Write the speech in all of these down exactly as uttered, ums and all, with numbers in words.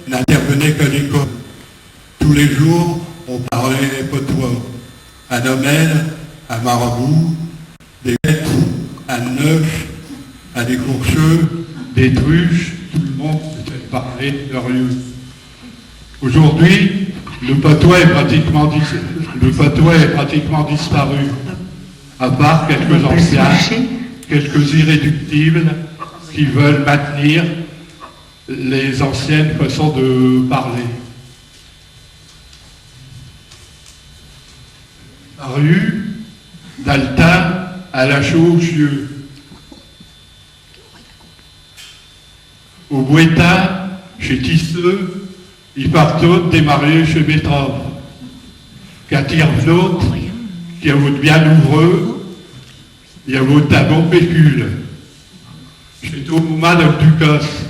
n'intervenait qu'à l'école. Tous les jours, on parlait patois. À Noël, à Marabout, des bêtes, à Neuch, à des courcheux, des truches, tout le monde s'est parlé de leur lieu. Aujourd'hui, le patois est pratiquement, dis- le patois est pratiquement disparu, à part quelques anciens, quelques irréductibles qui veulent maintenir les anciennes façons de parler. Rue, dins l'temps, à la chaussure. Au boétin, chez Tisseux, i partot d'marier chez Bétrave. Quand i r'vnot, qu'i avot bien l'ouvreux, i avot un bon pécule. Ch'étot au momint d'el ducasse.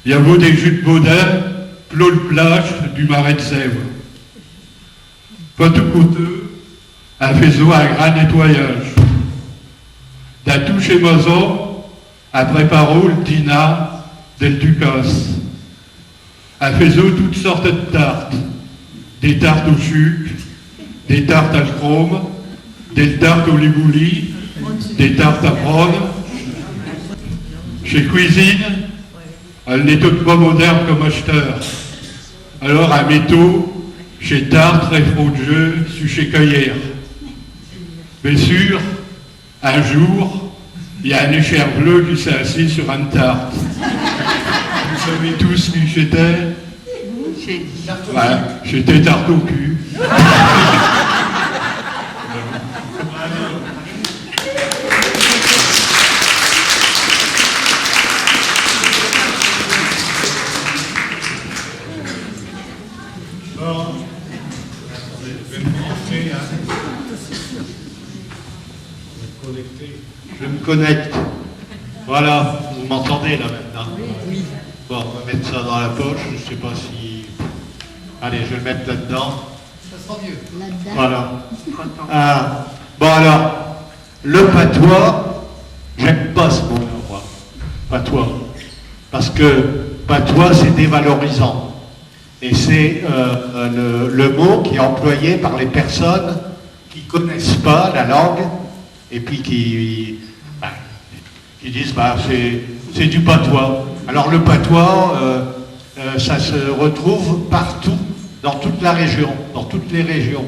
I avot des jupes baudin, clos l'plache du marais d'Sèvres. Pas tout coûteux, in faisot un grand nettoyage. Dins tous chés masons, in préparot l'dîner d'el ducasse. In faisot toutes sortes d'tartes. Des tartes au chuque, des tartes à l'crome, des tartes au libouli, des tartes à prône. Chés cuisines, al n'étot pas moderne comme achteure. Alors, in mettot chés tartes très frondjeux su chés cuillères. Bé sûr, un jour, i a un écherveleux qui s'a assis sur eune tarte. Vous savez tous qui ch'étot ? Ouais, ch'étot Tartaucul. Bon. Attendez, je vais me brancher, hein. Je me connecte. Voilà, vous m'entendez là maintenant ? Oui. Bon, on va mettre ça dans la poche, je sais pas si... Allez, je vais le mettre là-dedans. Ça sera mieux. Voilà. Ah, bon alors, le patois, j'aime pas ce mot-là, moi. Patois. Parce que patois, c'est dévalorisant. Et c'est, euh, le, le mot qui est employé par les personnes qui connaissent pas la langue et puis qui, bah, qui disent, bah, c'est, c'est du patois. Alors le patois, euh, euh, ça se retrouve partout, dans toute la région, dans toutes les régions.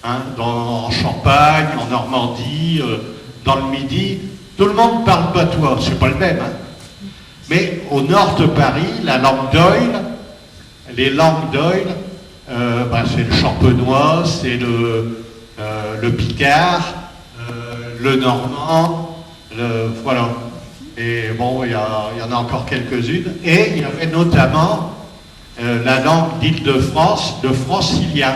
Hein, dans, en Champagne, en Normandie, euh, dans le Midi, tout le monde parle patois, c'est pas le même, hein. Mais au nord de Paris, la langue d'oïl, les langues d'oïl, euh, ben, c'est le champenois, c'est le, euh, le picard, euh, le normand, le, voilà. Et bon, il y a, il y en a encore quelques-unes. Et il y avait notamment, euh, la langue d'Île-de-France, le francilien.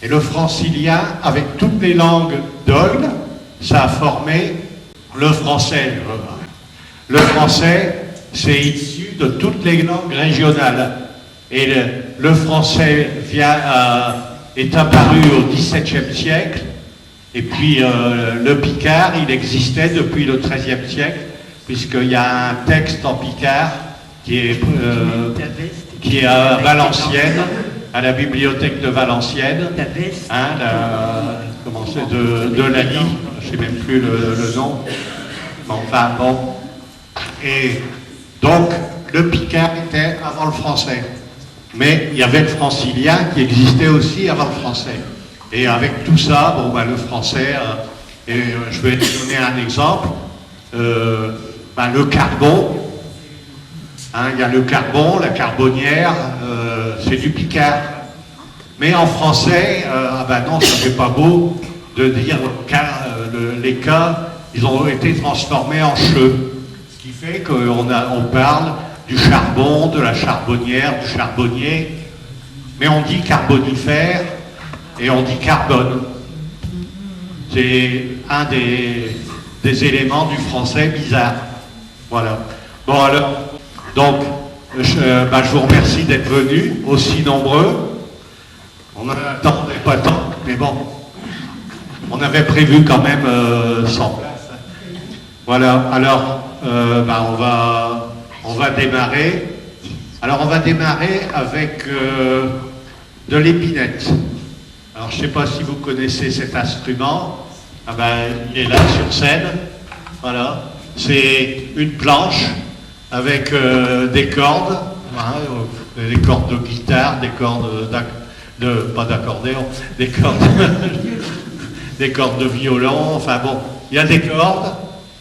Et le francilien, avec toutes les langues d'oïl, ça a formé le français. Le français, c'est issu de toutes les langues régionales. Et le, le français vient, euh, est apparu au dix-septième siècle. Et puis, euh, le picard, il existait depuis le treizième siècle, puisqu'il y a un texte en picard qui est, euh, qui est à Valenciennes, à la bibliothèque de Valenciennes, hein, la, comment c'est, de, de Lally, je sais même plus le, le nom. Mais enfin, bon. Et donc, le picard était avant le français. Mais il y avait le francilien qui existait aussi avant le français. Et avec tout ça, bon, ben, le français, euh, et, euh, je vais donner un exemple. Euh, ben, le carbon, hein, il y a le carbon, la carbonnière, euh, c'est du picard. Mais en français, euh, ah ben non, ça fait pas beau de dire car, euh, le, les K, ils ont été transformés en che. Ce qui fait qu'on a, on parle du charbon, de la charbonnière, du charbonnier, mais on dit carbonifère et on dit carbone. C'est un des, des éléments du français bizarre. Voilà. Bon alors, donc, je, ben, je vous remercie d'être venus, aussi nombreux. On n'attendait pas tant, mais bon, on avait prévu quand même, euh, cent places. Voilà, alors, euh, ben, on va, on va Démarrer. Alors, on va démarrer avec, euh, de l'épinette. Alors, je sais pas si vous connaissez cet instrument. Ah ben, il est là sur scène. Voilà. C'est une planche avec, euh, des cordes, hein, euh, des cordes de guitare, des cordes d'ac-, de, pas d'accordéon, des cordes, des cordes de violon. Enfin bon, il y a des cordes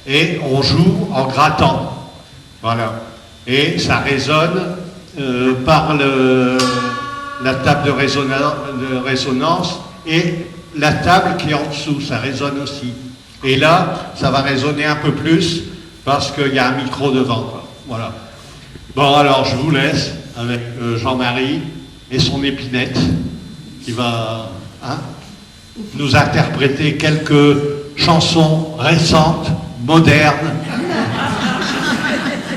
et on joue en grattant. Voilà. Et ça résonne, euh, par le, la table de résona-, de résonance et la table qui est en dessous, ça résonne aussi. Et là, ça va résonner un peu plus parce qu'il y a un micro devant, quoi. Voilà. Bon, alors, je vous laisse avec, euh, Jean-Marie et son épinette qui va, hein, nous interpréter quelques chansons récentes, modernes.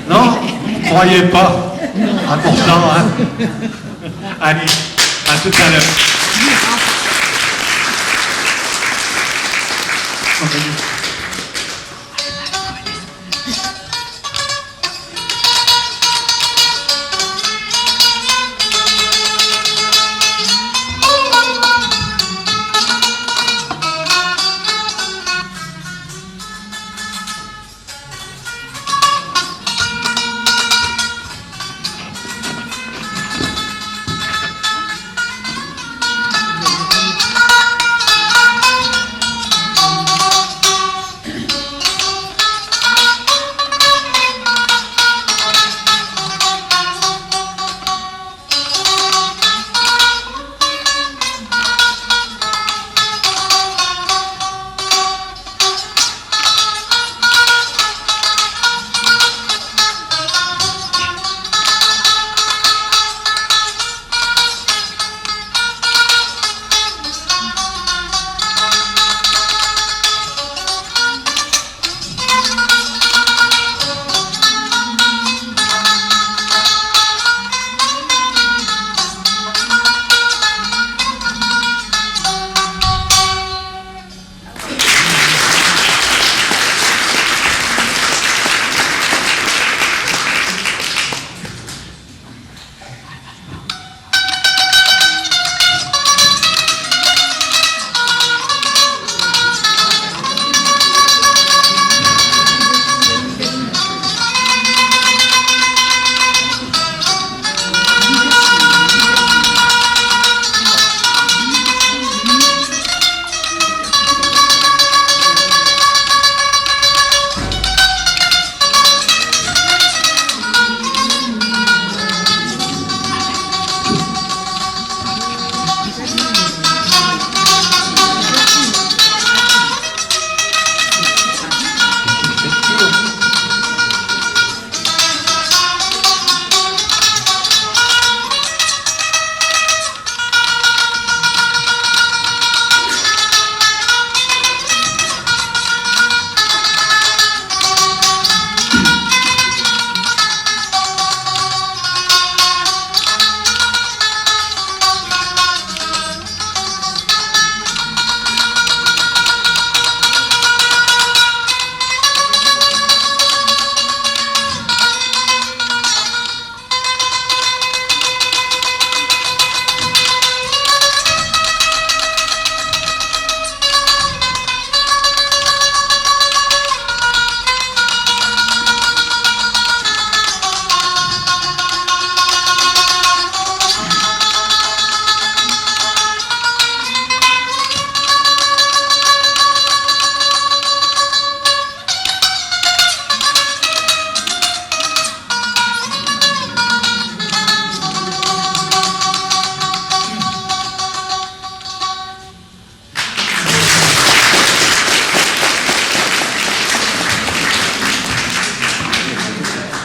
Non ? Vous croyez pas ? Ah, pourtant, hein ? Allez, à tout à l'heure.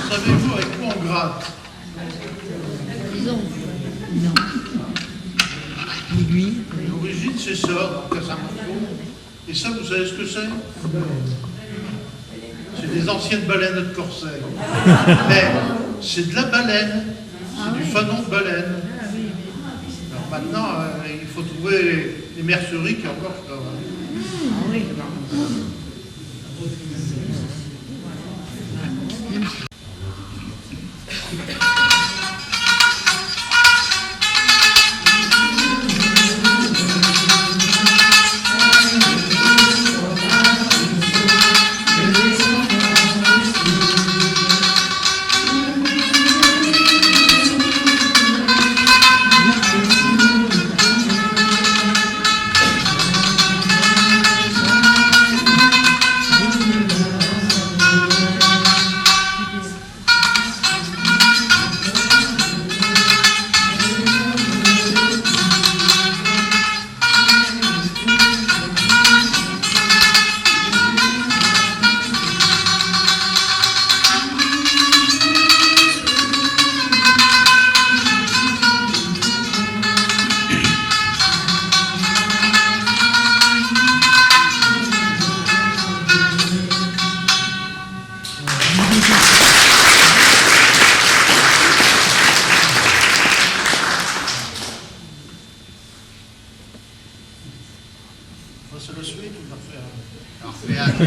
Savez-vous avec quoi on gratte ? L'aiguille. L'origine, c'est ça, donc ça marche. Et ça, vous savez ce que c'est ? C'est des anciennes baleines de corset. Mais c'est de la baleine. C'est du fanon de baleine. Alors maintenant, euh, il faut trouver les merceries qui emportent là. Ah oui. On se le souhaite ou on le refait, hein ?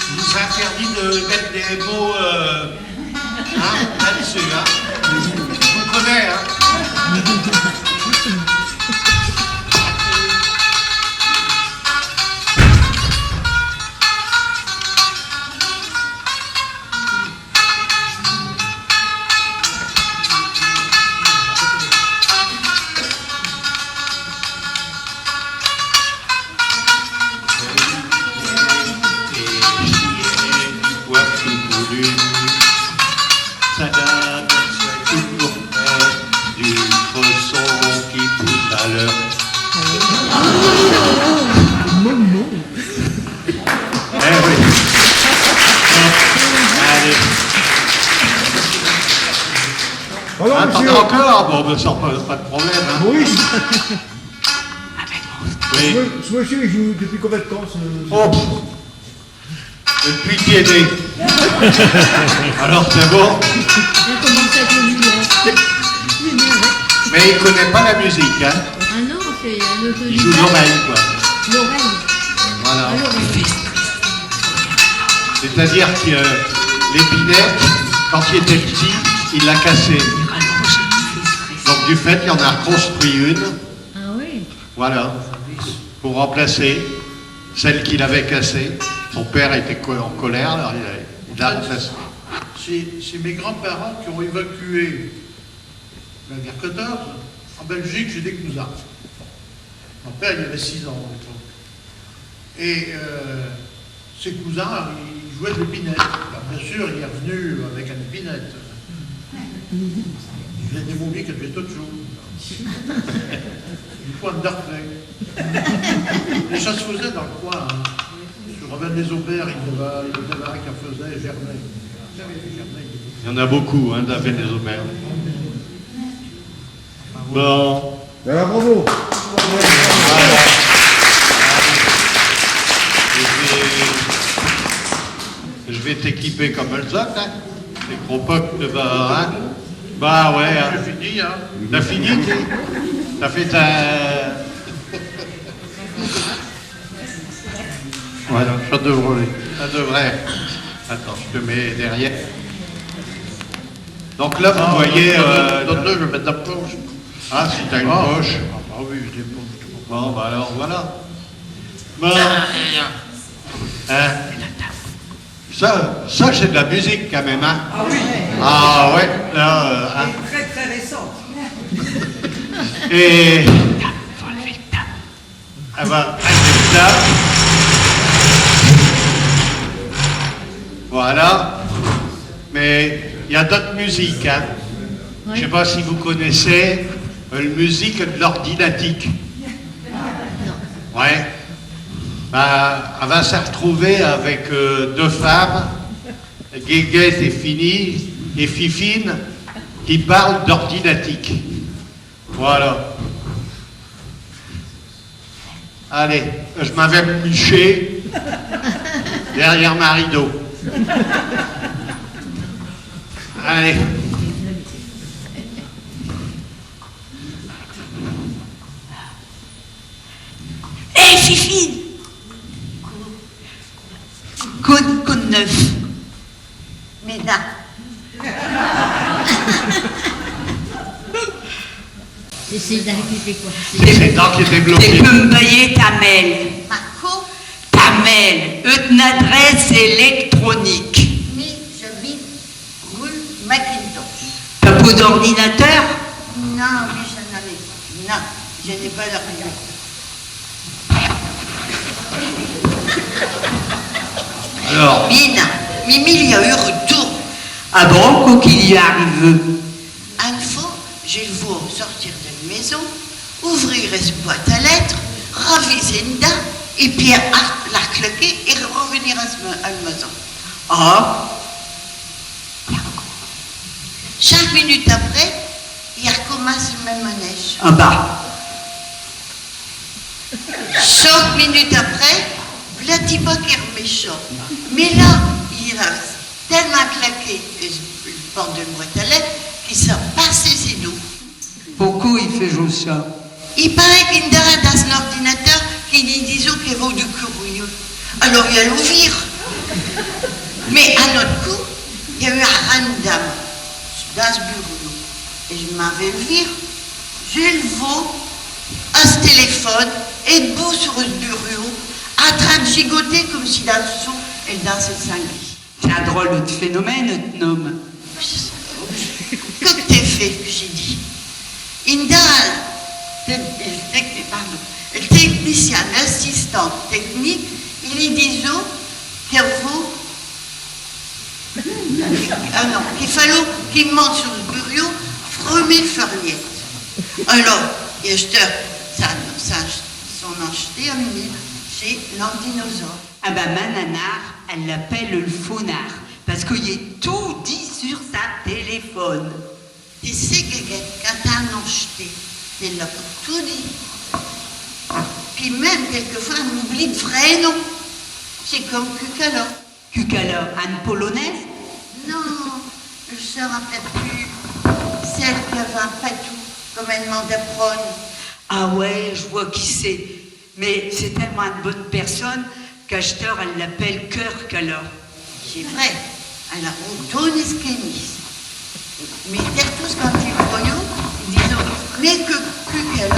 Je vous interdis de mettre des mots, euh, hein, là-dessus, hein. Vous le connaissez, hein. Eh oui. Allez. Voilà, monsieur. Encore, bon, ben, ça, pas, pas de problème, hein. Oui. Ce, ce monsieur, il joue depuis combien de temps, ce, ce... Oh, pff. Depuis qu'il est né. Alors, c'est bon. Mais il connaît pas la musique, hein. Ah non, c'est un autodidacte. Il joue l'oreille, quoi. L'oreille. Voilà. Ah, l'oreille. C'est-à-dire que, euh, l'épinette, quand il était petit, il l'a cassée. Donc, du fait, il en a reconstruit une. Ah oui. Voilà. Pour remplacer celle qu'il avait cassée. Son père était co-, en colère, alors il a, il a remplacé. C'est, c'est mes grands-parents qui ont évacué la guerre quatorze. En Belgique, j'ai des cousins. Mon père, il avait six ans à l'époque. Et, euh, ses cousins, ils jouaient de l'épinette. Alors, bien sûr, il est revenu avec un épinette. Il faisait des momies qui devaient être autre chose. Du coin de Darfley. Les chats se faisaient dans le coin, hein. Sur Ravenne-les-Aubères, il y en a, il y en a qui en faisaient, Gernet. Il y en a beaucoup, hein, d'Ravenne-les-Aubères. Bon. Alors, bravo. Voilà. Je vais, je vais t'équiper comme un sac, hein. Les gros pocs de, bah, hein. Bah ouais, hein. J'ai fini, hein. T'as fini, t'es, t'as fait ta... Voilà, ça devrait. Ça devrait. Attends, je te mets derrière. Donc là, vous voyez, euh, donne-le, je vais mettre dans la poche. Ah, si t'as une poche. Ah, bah oui, j'ai une poche. Bon, bah alors, voilà. Bon. Hein ? Ça, ça, c'est de la musique quand même, hein ? Ah oui. Ah ouais, là, euh, hein. Elle est très, très récente. Et ah bah, là. Voilà. Mais il y a d'autres musiques, hein. Ouais. Je sais pas si vous connaissez, euh, la musique de l'ordinatique. Ouais. Bah, elle va se retrouver avec, euh, deux femmes, Guéguette et Fini, et Fifine, qui parlent d'ordinatique. Voilà. Allez, je m'en vais me moucher derrière mon rideau. Allez. Hé, Fifine ! Quoi, quoi de neuf ? Mes dents. Et ses dents qui étaient quoi ? Ses dents qui étaient bloquées. Te peux m'bailler ta malle. Ma quoi ? Ta malle, eune adresse électronique. Mi, j'habite rue Mackintosh. T'as pas d'ordinateur ? Non, mi, j'n'in ai pas. Non, je n'ai pas d'ordinateur. Alors. Mine, Mimi li a eu r'tour. Ah bon, quoi qu'i li est arrivé ? Eune fos, j'el vos sortir de l'maison, ouvrir s'boîte à lettres, raviser d'dins, et pis ar-, l'arclaquer et r'venir à s'me-, à l'maison. Ah. Chinq minutes après, i arcomminche l'même manéche. Ah bah. Chinq minutes après, v'là-ti pas qu'el arméchot. Mais là, i a tell'mint claqué el, el porte de l'boîte à lettres qu'i s'a pincé ses dos. Pourquoi i faijot cha ? I paraît qu'indins, dins l'ordinateur, qu'i li disot qu'i avot du courrier. Alors i a l'ouvert. Mais un aute coup, i a eu un rin d'dames dins s'bureau. Et j'm'in vas l'vir, j'el vos à s'téléphone, et d'bout sur s'bureau, in train d'gigoter comme si dins s'sou, el dansot s'ennuiot. Ch'est un drôle ed phénomène, eun homme. Quo qu'te fais, que j'ai dit. Indins, el, el tec-, pardon, el technicien, l'assistant technique, i li disot qu'i avot, ah non, qu'i fallot qu'i monte sur s'bureau, fermer l'fernière. Alors, et achteure, sa, sa, son achteure, elle me dit, ch'est l'ordinosaure. Ah bah, ma nanar, all' l'appelle l'fonnard, pasqu'i est toudis sur sin téléphone. Te sais, Guéguette, quand t'as un achteure, te l'as pour toudis. Et même quelquefois, on oublie de vrai nom. C'est comme Kukala. Kukala, un polonais ? Non, je me rappelle plus. Celle qui avait un patou comme un mandaprone. Ah ouais, je vois qui c'est. Mais c'est tellement une bonne personne qu'achteure, elle l'appelle Cœur Kala. C'est vrai. Alors, on donne ce qu'elle dit. Mais tertous, quand i voyottent, i disottent : « Mais que, que qu'elle a ! »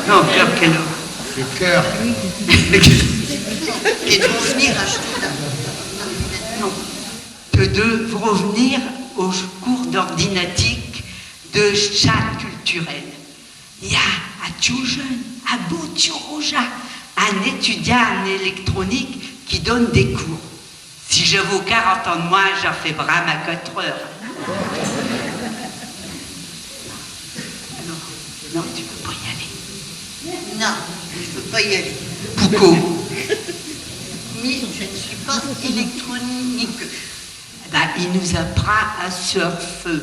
Non, Cœur Kala. Le cœur. Et de revenir à ce... Non. De, de revenir au cours d'ordinatique de chat culturel. I a un tiot jeune, un beau tiot rouge, un étudiant en électronique qui donne des cours. Si j'avos quarante ans de moins, j'in fais vraimint quatre heures. Non, non, tu peux pas y aller. Non, je peux pas y aller. Pourquoi ? Mais je ne suis pas électronique. Ben, i nous apprind à surfer.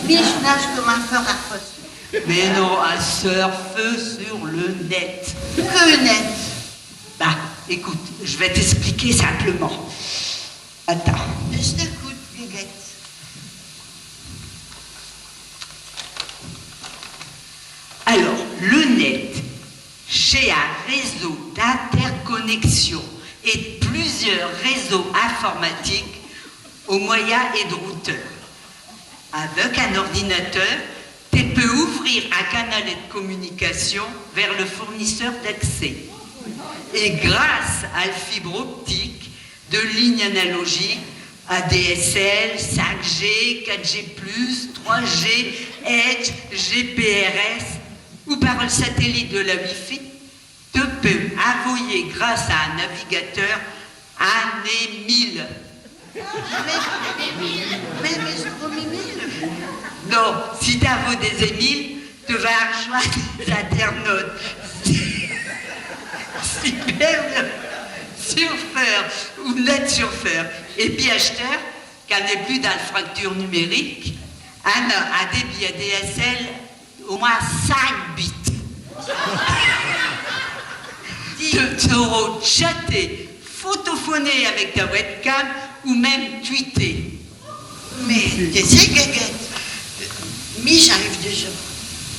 Mais je nage comme un fer à poisson. Mais non, à surfer sur le net. Que net ? Bah, écoute, je vais t'expliquer simplement. Attends. Je t'écoute, Guéguette. Alors, le net, ch'est un réseau d'interconnexion et de plusieurs réseaux informatiques au moyen ed routeurs. Aveuc un ordinateur, te peux ouvrir un canal ed communication vers le fournisseur d'accès. Et grâce à la fibre optique, de lignes analogiques, A D S L, cinq G, quatre G plus, trois G, Edge, G P R S, ou par le satellite de la Wi-Fi, te peux invoyer grâce à un navigateur un émile. Même, même Estromémile. Non, si t'invoies des émiles, te vas arjoindre des internautes. Si, si même Surfer ou Net Surfer. Et pis achteure, qu'in n'est pus dins l'fracture numérique, in a un débit A D S L au moins cinq bits. Te, te pourros chatter, photophoner avec ta webcam ou même tweeter. Mais te sais, Guéguette, mi j'arrive déjà.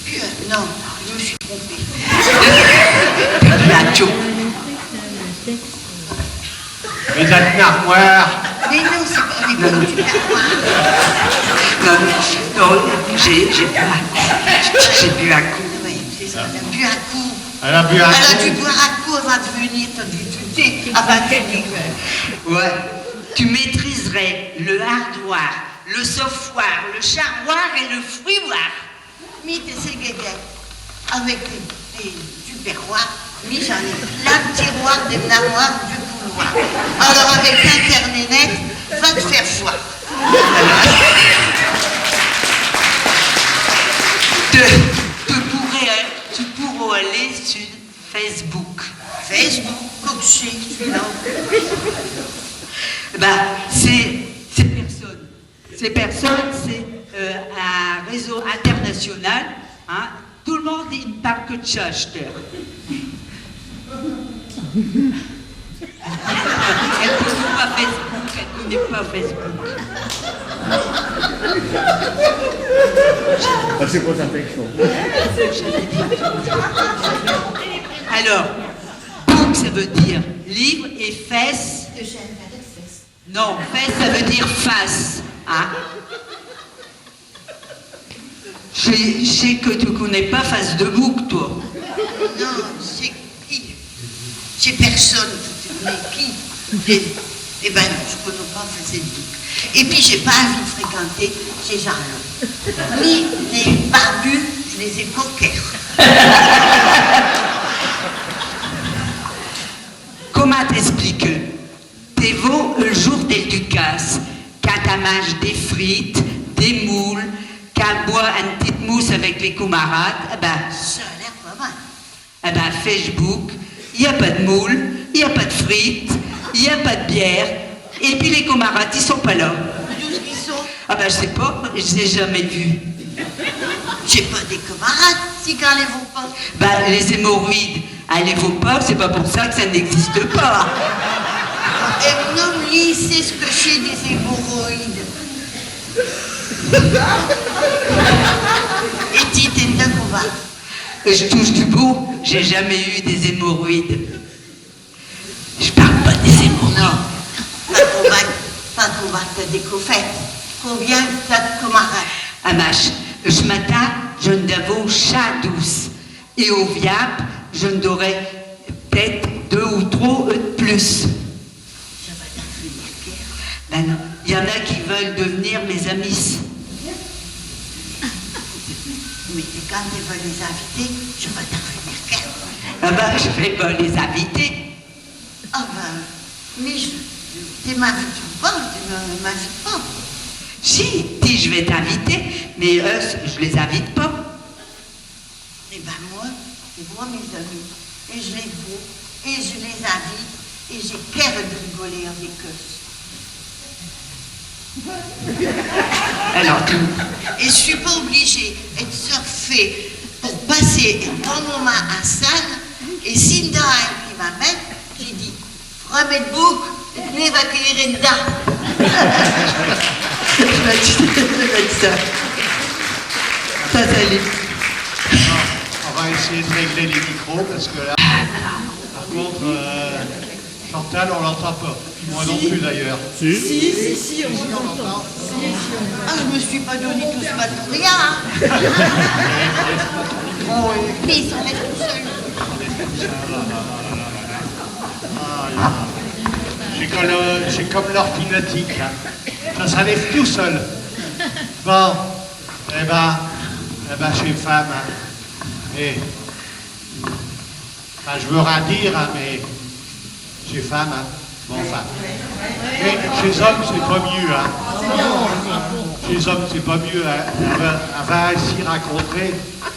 Puis, euh, non, je me suis trompée. Plateau. Les armoires. Mais non, c'est pas, on n'est pas dans une armoire. Non, non, non, j'ai, j'ai bu un coup. J'ai bu un coup. Oui, c'est ça, elle a bu un coup. Elle a bu un coup. Elle a dû boire un coup avant de venir, t'as dû douter. Ah bah, tu dis que... Ouais. Tu maîtriserais le hardware, le software, le charware et le freeware. Mi te sais, Guéguette, avec tes, tes tupperwares, mi j'in ai plein d'tiroirs, des armoires, du couloir. Alors avec Internet, va te faire voir. Te, te pourrais, te pourros aller sur Facebook. Facebook, comme c'est celui-là. Ben, c'est, c'est personne. Ces personnes, c'est, euh, un réseau international, hein. Tout le monde, i n'parle que de cha achteure. Elle connaît pas Facebook, elle connaît pas Facebook. Ah, c'est quoi cette infection ? Alors, book, ça veut dire livre, et fesse. Non, fesse, ça veut dire face, hein. Ch'est, ch'est que te connais pas Face de Book, toi. Non, c'est qui ? C'est personne. Mais qui ? Eh, eh ben non, je connais pas Face de Book. Et puis, j'ai pas envie de fréquenter ces gens-là. Ni les barbus, je les ai coquers. Commint t'expliquer ? Te vos l'jour del Ducasse, quand in minge des frites, des moules, qu'in boit eune tiote mousse avec les camarades, eh ben, cha a l'air pas mal. Eh ben, Facebook, i a pas d'moules, i a pas d'frites, i a pas d'bière, et pis les camarades, i sont pas là. Mais où est-ce qu'ils sont ? Ah ben, j'sais pas, j'les ai jamais vus. Ch'est pas des camarades, si qu'in les vot pas. Bah, les hémorroïdes, in les vot pas, ch'est pas pour cha que cha n'existe pas. Et non, li, i sait ch'que ch'est des hémorroïdes. Et ti, t'es un covard. Euh, je touche du bois, j'ai jamais eu des hémorroïdes. Je parle pas des hémorroïdes. Non, pas covard, pas covard, t'as des cofettes. Combien t'as de camarades ? Ah, mache, ce matin, j'in avos cha douze. Et au viap, j'in aurai p't-ête deux ou trois, euh, de plus. Cha va t'in finir guère. Ben non, y in a qui veulent devenir mes amis. Mais quand tu vas les inviter, cha va t'in finir guère. Ah ben, je vais pas les inviter. Ah ben, mais je, tu m'invites pas, tu ne m'invites pas. Si, ti, je vais t'inviter, mais eux, je les invite pas. Eh ben moi, je vois mes amis, et je les vois, et je les invite, et j'ai cœur de rigoler avec eux. Alors, tu... Et je sus pas obligée ed surfer pour passer un bon momint insinme, et si dins un qui m'amène, j'ai dit, Remets bouc, et tenez, va cueillir une dinde. Je vais te dire, je vais te dire. Ça, ça lit. On va essayer de régler les micros parce que là, par contre, euh, Chantal, on l'entend pas. Puis moi non plus d'ailleurs. Si, si, si, on vous entend. Ah, je me suis pas donné tout ce mal pour rien, hein. Mais ils s'enlèvent tout seuls. Ah, c'est comme le, c'est comme l'ortinatique, hein. Ça s'enlève tout seul. Bon, eh ben, eh ben, chés femmes, hein. Eh, enfin, je veux rien dire, hein, mais chés femmes, hein. Bon, enfin. Mais chés hommes, ch'est pas mieux, hein. Chés hommes, ch'est pas mieux, hein. On va, on va ainsi rencontrer,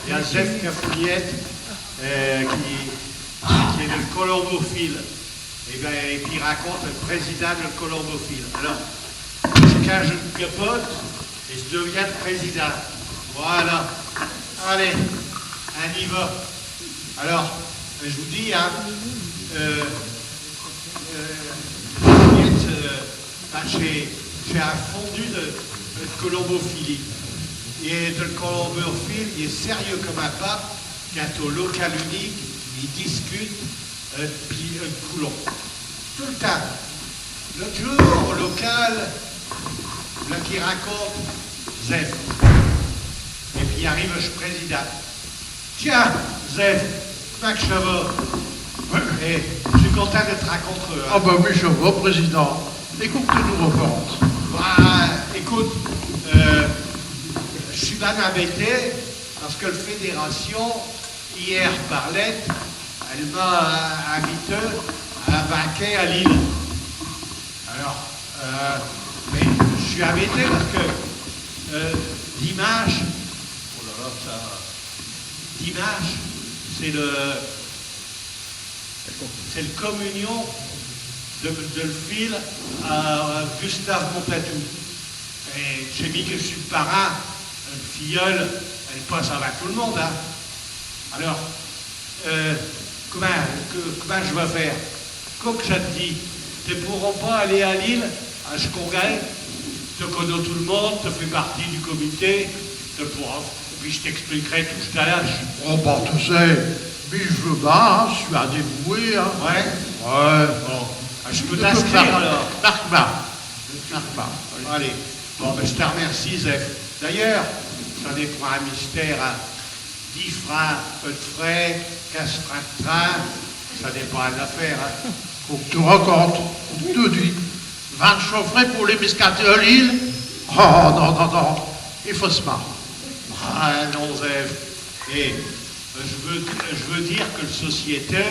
i a Zeph Cafougnette, euh, qui, qui est le colombophile. Eh ben, et puis i raconte le président de colombophile. Alors, quand je capote, et je deviens président. Voilà. Allez, on y va. Alors, je vous dis, hein, euh, euh, Cafougnette, euh, ben, ch'est, ch'est un fondu de, de colombophilie. Et de colombophile, il est sérieux comme un pape, quant au local unique, i discute, euh, pis, euh, coulon. Tout le temps. L'aute jour, au local, là qu'i raconte, Zeph. Et pis i arrive ch' président. Tiens, Zeph, commint que cha va ? Eh, j' sus contint de t' rincontrer, hein. Ah ben oui, cha va, président. Et quo qu' te nous racontes ? Bah, acoute, euh, j' sus ben imbêté parce que l' fédération, hier par lette, alle m'a, euh, invité à un banquet à Lille. Alors, euh, mais j' sus imbêté parce que, euh, diminche, oh là là, cha, diminche, ch'est l', ch'est l' communion de, de l' fille à, à Gustave Montatou. Et ch'est mi qui sus l' parrain, l' filleule, alle passe avant tout l' monde, hein. Alors, euh, commint, que, commint j' vas faire ? Quo qu' cha t' dit ? Te pourros pas aller à Lille, à ch' congrès ? Te connos tout l' monde, te fais partie du comité, te pourros, pis j' t'expliquerai tout ch' talage. Oh, bah, te sais, mi j' veux ben, hein, j' sus un dévoué, hein. Ouais ? Ouais. Bon, ah, j' peux t'inscrire, alors ? Marque-moi. Marque-moi. Allez. Bon, ben, j' te remercie, Zeph. D'ailleurs, cha n'est pas un mystère, hein. Dix francs d' frais, quinze francs d' train, cha n'est pas eune affaire, hein. Quo qu' te racontes, quo qu' te dis. Vingt-chinq francs pour aller m' esquinter à Lille ? Oh, non, non, non, effache-moi. Ah, non, Zeph. Eh, j' veux, j' veux dire que l' société,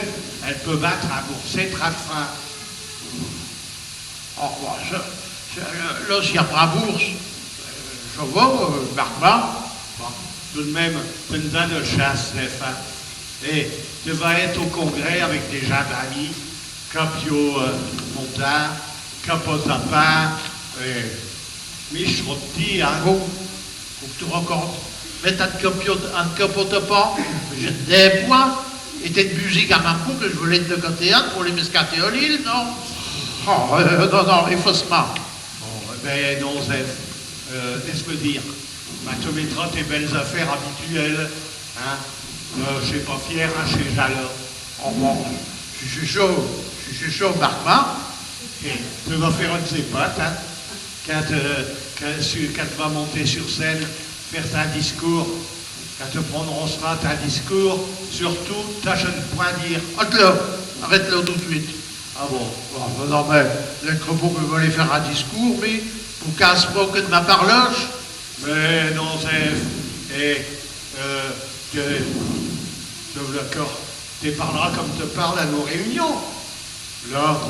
alle peut ben t' rembourser trinte francs. Ah, bah, cha, cha, là, là, si i a pas bourse, euh, cha va, euh, marque-moi. Bon, tout d' même, t'as eune dinde ed chance, Zeph, hein. Eh, te vas ête au congrès avec des gins d'amis, Capio, euh, Montin, Capot Tapin, eh, Mich Rotti, hein. Bon, quo qu' te racontes ? Mais t'in capotes, in capotes pas, je te dis point, et t'es d'busique à min cou que je veux aller te cater un pour aller m'escater à Lille, non ? Oh, euh, non, non, effacemint. Bon, eh ben, non, Zeph. Euh, laisse-me dire. Bah, te mettras tes belles affaires habituelles, hein. Euh, ch'est pas fier, hein, chés gins-là. Oh, bon, si ch'est cha, si ch'est cha, Marc-Marc. Et te vas faire un de ces pattes, hein. Quand, euh, quand, su-, quand te vas monter sur scène, faire tin discours, quand te prononceras tin discours, surtout, tâche à n' point dire. Halte-là, arrête-là tout de suite. Ah bon ? Oh, non, non, mais, l'crépeau que j'allais faire un discours, mais, pour qu'in s' moque de min parloche. Mais non, Zeph, eh, euh, te, te v'là cor. Te parleras comme te parles à nos réunions. Là,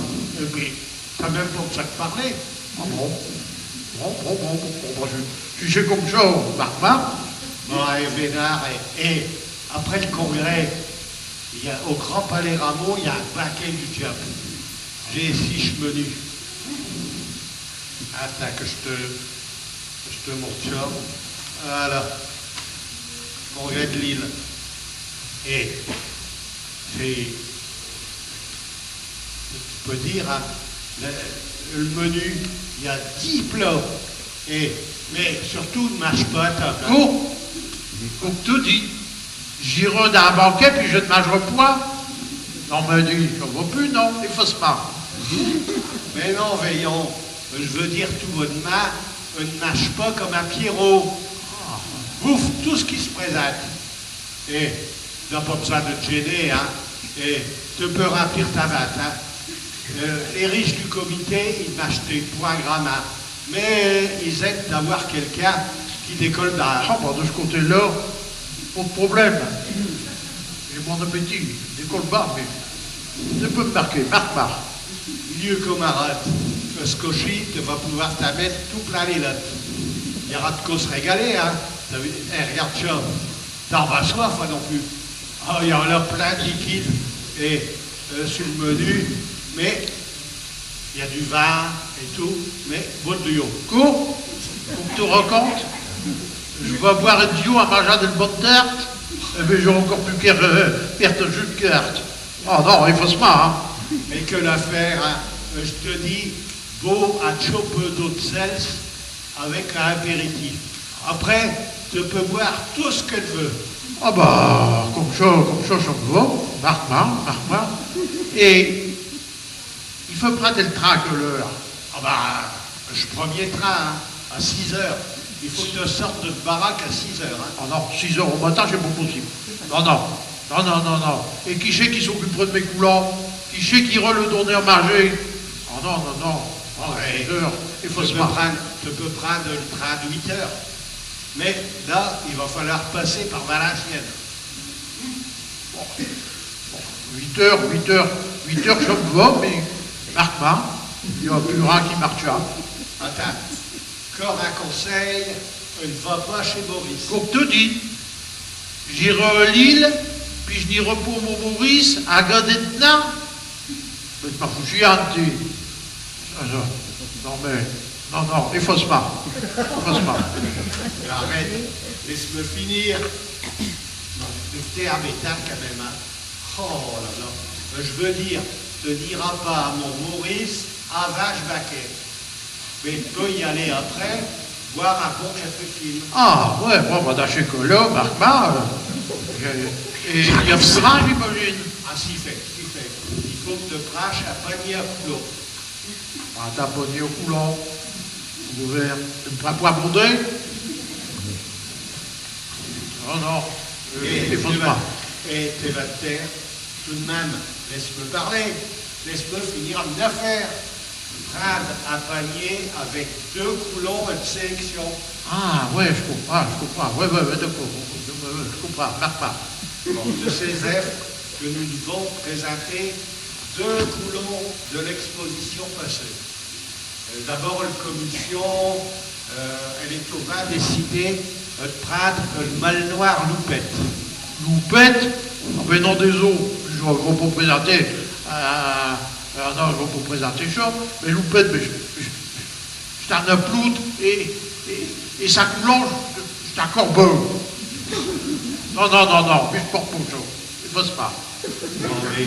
eh ben, t'as même pas besoin de parler. Ah bon ? Bon, bon, bon, bon, bon, bah, je, si ch'est comme cha, Marc-Marc. Bon, allez, Vénard, et, et après le congrès, il y a, au Grand Palais Rameau, il y a un banquet du diable. J'ai ici ch' menu. Attends que je te, je te montre ça. Voilà. Congrès de Lille. Et c'est, tu peux dire, hein, le, le menu, il y a dix plats. Et, mais surtout, ne mâche pas à table, hein. Oh, comme te dis. J'irai dins un banquet, pis je n' mâcherai point. Non, mais dis, cha va pus, non, effacemint. Mais non, voyons, je veux dire tout bonnemint, euh, ne mâche pas comme un pierrot. Bouffe tout ce qui se présente. Et, t'as pas besoin de te gêner, hein. Et, te peux remplir ta vinte, hein. Euh, les riches du comité, i n' mâch'tent point grammint. Mais, euh, i aim'tent avoir quelqu'un qui décolle, bah. Ah, bah, de ch' côté-là, pas d' problème. J'ai min appétit, i décolle pas, mais te peux m' marquer, marque, marque. Vieux camarade, ch' coup-chi, te vas pouvoir t'in mette tout plein les lottes. I ara d' quoi s' régaler, hein. T'as vu ? Eh, regarde cha. T'as pas soif, hein, non plus. Ah, i y a là plein d' liquide et, euh, sur l' menu, mais i y a du vin et tout, mais bois d' l'iau. Quoi ? Quo qu' te racontes ? Je vas boire d' l'iau in mangeant d' bonnes tartes ? Eh ben, j'aros incore pus peur, euh, perte de jus d' carte. Ah non, effacemint, hein. Mais quelle affaire, hein. Euh, je te dis, bois un tiot peu d'eau d' seltz avec un apéritif. Après, te peux boire tout ce que te veux. Ah bah, comme cha, comme cha, cha m' va, marque, marque, marque. Et i faut prinde l' train à quelle heure ? Ah bah, ch' premier train, hein, à six heures. I faut que te sortes de t' baraque à six heures, hein. Ah non, six heures au matin, ch'est pas possible. Non, non, non, non, non, non. Et qui ch'est qui s'occup'ra d' mes coulons ? Qui ch'est qui ira leu donner à minger ? Ah non, non, non. Ah, ouais. Six heures, i faut s' marquer. Te peux prinde, te peux prinde l' train d' huit heures. Mais là, i va falloir passer par Valenciennes. Bon. Bon. Huit heures, huit heures, huit heures, cha m' va, mais marque, marque, i n'y a pus rien qui marche, hein. Attinds, cor un conseil, ne va pas chez Maurice. Quo qu' te dis ? J'irai à Lille, pis j' n'irai pas chez Maurice, à garder t' nain ? Mais t'es pas foutu, hein, ti. Ah, cha. Non, mais, non, non, efface pas. Efface pas. Arrête, laisse-me finir. Non, mais t'es imbêtant quand même, hein. Oh là là. Euh, je veux dire, te n'iras pas à mon Maurice avant ch' banquet. Mais te peux y aller après, boire un bon café film. Ah, ouais, bon, bah, dins ch' cas-là, marque, marque, euh, et i y a pus rien, j'imagine. Ah, si fait, si fait. I faut que te prindes un panier à coulons. Ah, un panier à coulons. Couvert. Te m' prinds pour un bondé ? Non, non. Euh, eh, efface pas. Eh, te vas t' taire. Tout de même, laisse-me parler. Laisse-me finir m'n affaire. Prinde un panier avec deux coulons de sélection. Ah, ouais, j' comprinds, j' comprinds. Ouais, ouais, ouais, d'accord. Ouais, ouais, j' comprinds. Marque, marque. Bon, te sais, Zeph, que nous devons présenter deux coulons de l'exposition passée. Euh, d'abord, l' commission, euh, elle est au vint décidée, euh, de prinde l' mal noir Loupette. Loupette ? Ah ben non, désolé, j' vas pas présenter, euh, euh, non, j' vas pas présenter cha, mais Loupette, mais j', j', j', ch'est un aploute et, et, et sin coulon, ch'est un corbeau. Non, non, non, non, pis pour Pouchon. I faut pas. Bon, mais,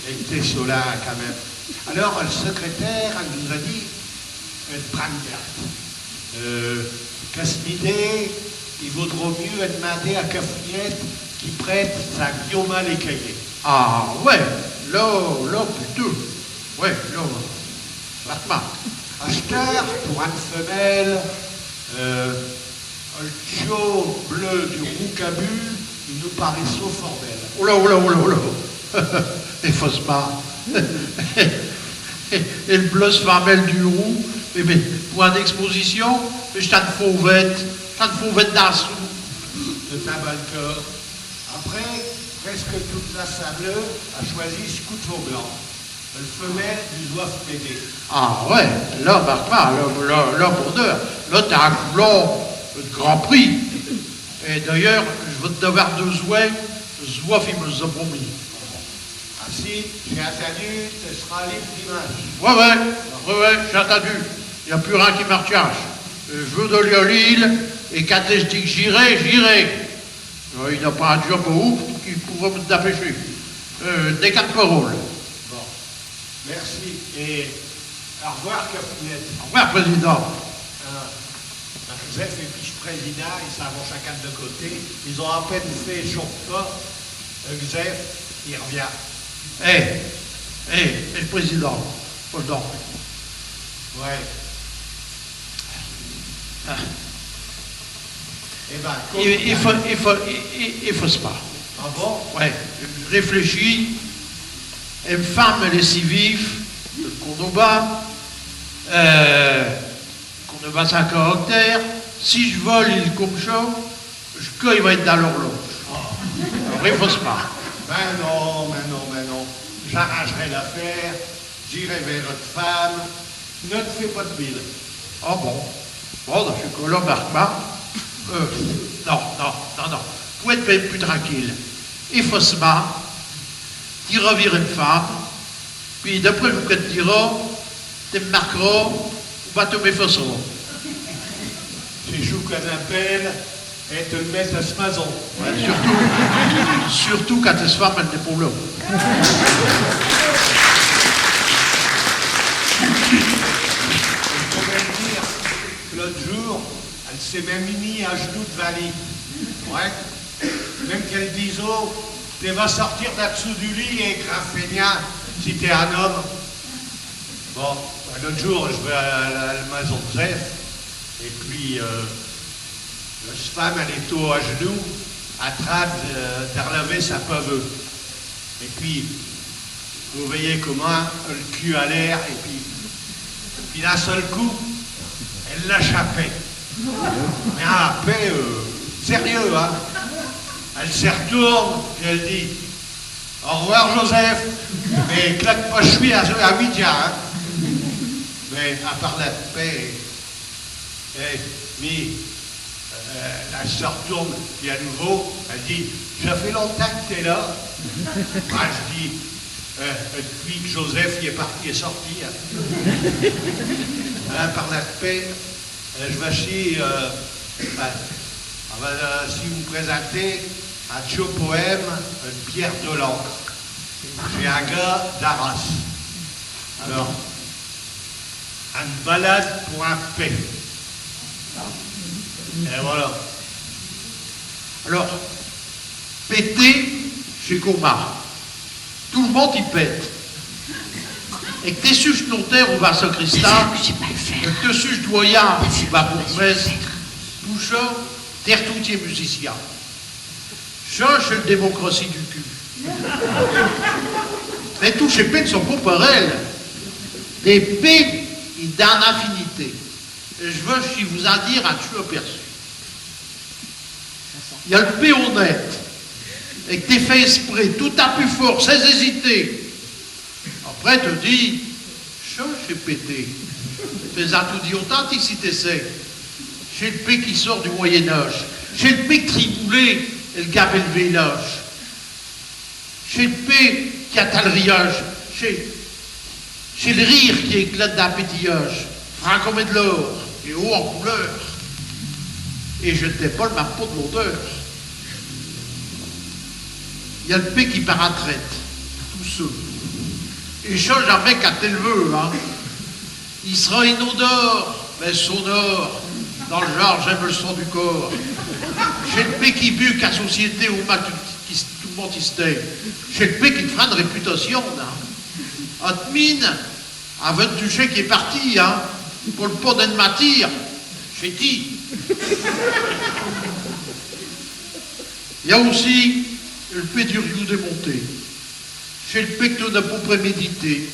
mais t'es solin, quand même. Alors, le secrétaire, elle nous a dit, euh, de prinde garde. Euh, qu'à ch'midis, i vaudrot mieux d'minder à Cafougnette qu'i prête à Guillaume les cahiers. Ah, ouais, là, là, plutôt. Ouais, là, vraimint. Achteure, pour eune femelle, euh, l'tiot bleu du Roucabou, i nous paraitrot fort belle. Oh là, oh là, oh là, oh là. Effreusemint. Et l'bleusse femelle du Roux, eh ben, pour eune exposition, ch'est eune fauvette, ch'est eune fauvette d'assaut. De tabac le cœur. Après, presque toute l'assemblée a choisi ch'couteau blanc. El femelle du Zouave Pédé. Ah ouais, là, marque pas, là, là, là, pour deux, là, t'as un coulon de grand prix. Et d'ailleurs, j'vas t'avoir deux zouaves, Zouave, i me l'a promis. Ah si, j'ai intindu, te s'ras libre diminche. Ouais, ouais, ouais, ouais, j'ai intindu. Y a pus rien qui m'artienche. Euh, j'veux d'aller à Lille, et quand j'dis que j'irai, j'irai. Euh, i n'a pas un job à ouf qui pourrot m'dépêcher. Euh, des quatre paroles. Bon. Merci. Et au revoir, Cafougnette. Au revoir, président. Euh, ben, Joseph et pis ch'président, i s'in vont chacun de leur côté. I ont à peine fait chon pas, euh, Joseph, i revient. Eh, eh, eh, le président, pardon. Ouais. Ah. Eh ben, i, i faut, i faut, i, i, i faut pas. Ah bon ? Ouais, j'réfléchis. Em' femme, elle est si vive, qu'in n'conneot pas, euh, qu'in n'conneot pas sin caractère. Si j'vole comme cha, ch'cop i va ête dins l'horloge. Alors, i faut pas. Ben non, ben non, ben non. J'arringerai l'affaire, j'irai vers ech' femme, ne t'fais pas d'bile. Ah bon ? Bon, dins ch' cas-là, marque pas. Euh, non, non, non, non. Pour ête pus tranquille. Efface-me, t'iras vir em' femme, pis d'après ch' qu'elle te dira, te m'marqueras, ou ben te m'effaceras. Ch'est chou qu'in appelle ête mette à s'maison. Ouais, surtout, surtout quand ech' femme, elle n'est pas là. Faut bien dire, l'eute jour, elle s'est même mis à genou d'vant li. Ouais. Même qu'elle disot, te vas sortir d'in-d'sous du lit, eh, grand feignant, si t'es un homme. Bon, ben, l'eute jour, j'vas à l', à l'maison d'Joseph, et pis, euh, ech' femme, elle étot à genou, in train de, d'arlaver sin paveu. Et pis, vous voyez commint, el cul à l'air, et pis, pis d'un seul coup, elle l'a chapé. Mais un peu, euh, sérieux, hein. Elle s'artourne, pis elle dit, « Au revoir, Joseph, mais claque pas ch' chuis à, à huit heures, hein. » Mais à part la paix, eh, mi, euh, elle s'artourne, pis à nouveau, elle dit, « Cha fait longtemps que t'es là ? » Moi, j'dis, euh, « Depuis que Joseph, il est parti et sorti, hein. » Hein, par la paix, euh, j'vas ichi, euh, ben, on va, euh, ichi vous présenter un tchiot poème, euh, de Pierre Delancre. Ch'est un gars d'Arras. Alors, Eune ballade pour un pet. Et voilà. Alors, péter, ch'est comme ça. Tout l' monde i pète. Et que te suches notaire ou ben sacristain, que te suches doyen ou ben bourgmestre, tout cha, tertous t'es musicien. Cha, ch'est l' démocratie du cul. Mais tous chés pets n'sont pas pareils. Des pets, i n'a d'infinité. Et j'veux ichi vous in dire un tchiot aperçu. I a l' pet honnête, et que te fais exprès, tout à pus fort, sans hésiter. Après, te dis, cha, ch'est péter. Fais-in toudis autant, ti, si te sais. Ch'est l' pet qui sort du Moyen Âge. Ch'est l' pet qui triboulait el gabelle village. Ch'est l' pet qui a tant l' riage. Ch'est, ch'est l' rire qui éclate d'un pétillage, franc comme de l'or et haut en couleur. Et je n't'ai pas l' même pot d' l'odeur. Y a l' P qui part à traite, tout seu. Et cha, jamais qu'à t'élever, hein. I s'ra inodore, mais sonore, dins l' genre j'aime l' sang du corps. Ch'est l' P qui but qu'à société, au matin, qui s-, tout l' monde i s'tait. Ch'est l' P qui te f'ra eune réputation, hein. In t'mine, aveuc du chien qui est parti, hein, pour l' pot d'eune matière, ch'est ti. Y a aussi l' P du riou démonté. Ch'est l' P que t'as pas prémédité.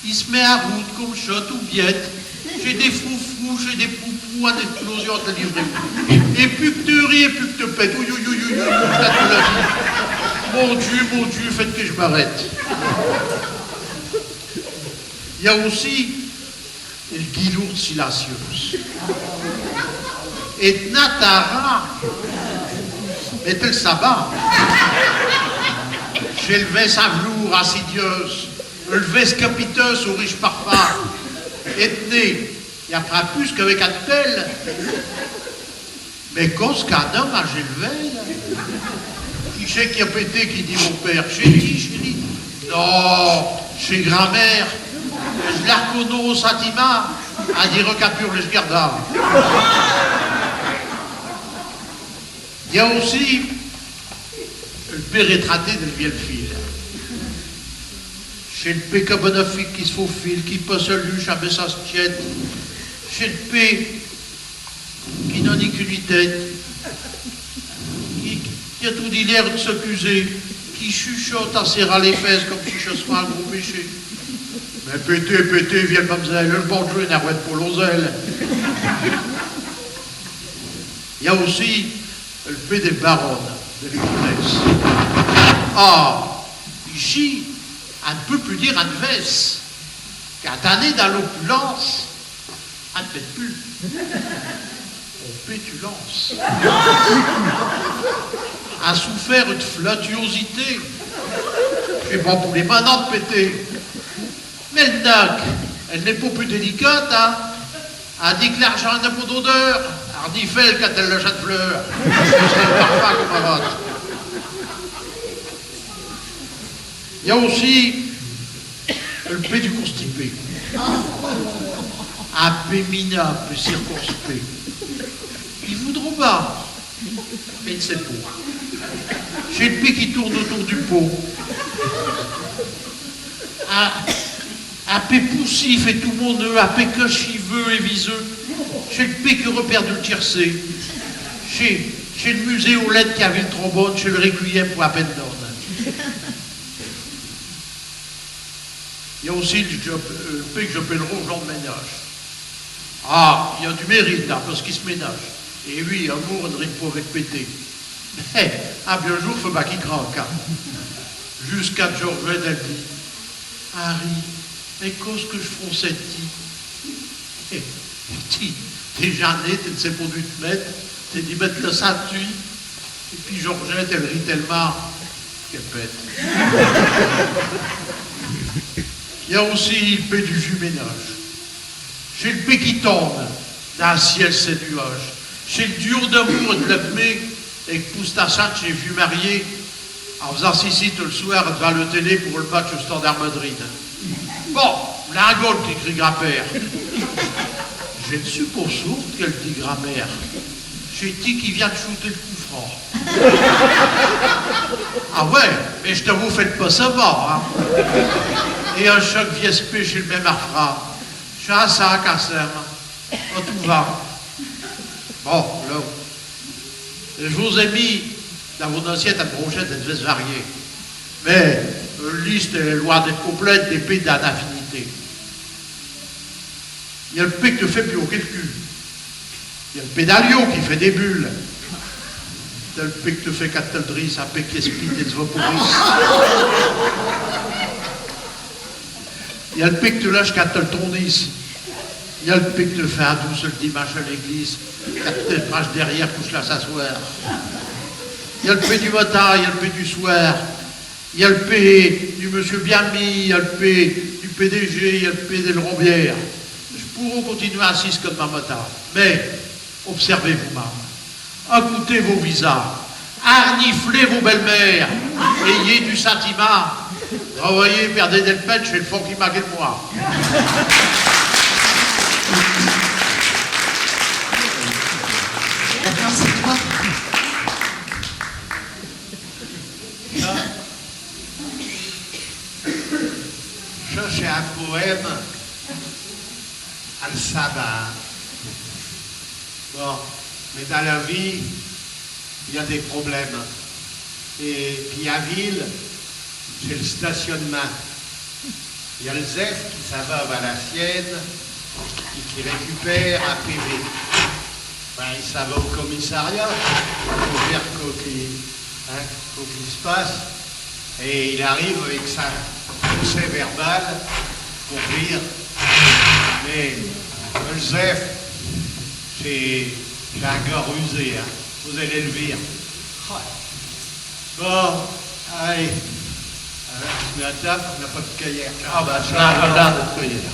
I s'met in route comme cha, tout biête. Ch'est des froufrous, ch'est des poupous, eune explosion de livrer. Et pus que te ris, et pus que te pètes. Ouï, ouï, ouï, ouï, ouï, ouï, ouï, la vie. Mon Diu, mon Diu, faites que j' m'arrête. Y a aussi l' guilourde silencieuse. Et t'n'as tard, mais te l' sais pas. Ch'est l' vesse à velours insidieuse, l' vesse capiteuse au riche parfum. Et t'n'es, y a pas pus qu'avec un pelle. Mais quand ch' qu'un homme a gelvé, qui ch'est qui a pété, qui dit mon père ? Ch'est ti, ch'est ti. Non, ch'est grand-mère. J' la r'connos au sintimint, in dirot qu'in purle ch' gardin. Y a aussi l' P rétraité del Vielfil. Ch'est l' P cabanafique qui s' faufile, qui passe à l'uche à baisser s' tiête. Ch'est l' P qui n'a ni cul ni tête, qui, qui a toudis l'air de s'accuser, qui chuchote in serrant les fesses comme si cha s'rot un gros péché. Mais pétez, pétez, vielle mam'zelle, el bon Diu n'arwète pas l'oselle. Y a aussi l' P des baronnes, des comtesses. Ah, ichi, in n' peut pus dire eune vesse. Quand in est dins l'opulence, in n' pète pus. In pétulance. In souffert de flatuosité. Ch'est bon pour les manants de péter. Mais l' naque, elle n'est pas pus délicate, hein. In dit que l'argint n'a pas d'odeur. Arnifelle quand elle lâche eune fleur. Ch'est l' parfum qu'on m'arrête. Y a aussi l' P du constipé. Un P minable, circonspect. I voudrot pas, mais i n' sait pas. Ch'est l' P qui tourne autour du pot. Un, un P poussif et tout moneux, un P cachiveux et viseux. Ch'est l' P qui a perdu l' tiercé. Ch'est, ch'est l' musée aux lettes qui a vu l' trombone, ch'est l' requiem pour un P d'nonne. Y a aussi l' P que j'appelleros Jean de Ménage. Ah, il a du mérite, hein, parce qu'i s' ménage. Et oui, amour ne rime pas avec péter. Mais un biau jour, faut pas qu'i craque, hein. Jusqu'à Georgette, elle dit : « Harry, mais qu'est-ce que j' feros sin ti ? » Eh, ti, déjà né, te n' sais pas d'où te mette, te dis mette la ceinture. Et pis Georgette, elle rit tell'mint qu'elle pète. Y a aussi l' P du viux ménage. Ch'est l' P qui tombe dins l' ciel ses nuages. Ch'est l' duo d'amour de l'année, et qu' pousse à Sainte chés viux mariés, in faisant sissi tout l' soir devant l' télé pour l' match au Standard Madrid. Bon, v'là un goal, qui crie grand-père. Je n' sus pas sourde, qu'elle dit grand-mère. Ch'est ti qui viens d' chouter l' coup franc. Ah ouais, mais j' t'avos fait l' passe avant, hein. Et à chaque vieux P, ch'est l' même refrain. Ch'est cha qu'in s'aime. À tout va. Bon, là, j' vous ai mis dins vos assiettes eune brochette ed vesses variées. Mais l' liste est loin d'ête complète, des P dins l'infinité. Y a l' P que te fait pioquer l' cul. Y a l' P d'un lion qui fait des bulles. T'as l' P que te fait quand te l' drisses, un P qui aspire et s' vaporise. Y a l' P que te lâches quand te l' tronisses. Y a l' P que te fait un douce l' diminche à l'églisse, quand te marches derrière pour te laisser asseoir. Y a l' P du matin, y a l' P du soir. Y a l' P du monsieur bien mis, y a l' P du P D G, y a l' P del Rombière. J' pourros continuer ainsi jusqu'à d'main matin. Mais, observez vous-mêmes. Acoutez vos visins. Arniflez vos belles-mères. Ayez du sintimint. Travaillez, perdez del pète, ch'est l'fond qui manque l'mwins. D'accord, c'est toi. Cha, cha, ch'est un poème à l'sabbat. Bon, mais dins la vie, i a des problèmes. Et pis à Ville, ch'est l'stationnemint. I a l'Zef qui s'in va à Valenciennes et qui récupère un P V. Ben, i s'in va au commissariat pour vir quo qu'i, hein, quo qu'i s'passe. Et i arrive avec sin procès-verbal pour vir. Mais, euh, l'Zef, ch'est, ch'est un gars rusé, hein. Vous allez l'vir. Ouais. Bon, allez. Alors, j'mets à table, on n'a pas de cuillère. Ah, bah, cha, là, alors, là, notre cuillère.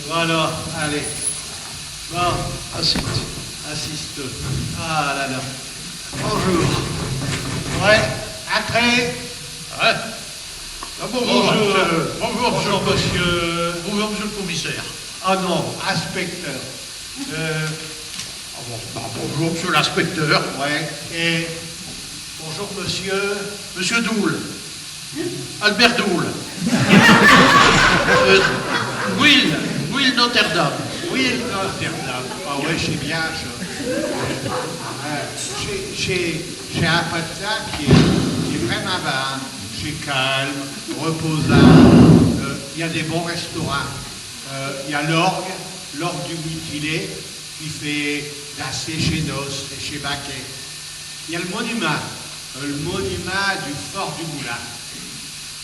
Voilà, allez. Bon. Assiste. Assiste. Ah là là. Bonjour. Ouais, entrez. Ouais. Ah, bonjour, bonjour, monsieur. Bonjour, monsieur. Bonjour, monsieur. Bonjour, monsieur le commissaire. Ah non, inspecteur. Euh, Ah bon, bah, bonjour, monsieur l'inspecteur. Ouais, et bonjour, monsieur. Monsieur Doul. Albert Doul. Euh, Will, Will Notre-Dame. Will Notre-Dame. Ah ouais, ch'est bien, cha. Euh, ch'est, ch'est, ch'est un patelin qui est, qui est vraimint bien, hein. Ch'est calme, reposant. Euh, i a des bons restaurants. Euh, i a l'orgue, l'orgue du Mutilet, qui fait danser chés noces et chés banquets. I a l'monumint, euh, l'monumint du fort du Moulin.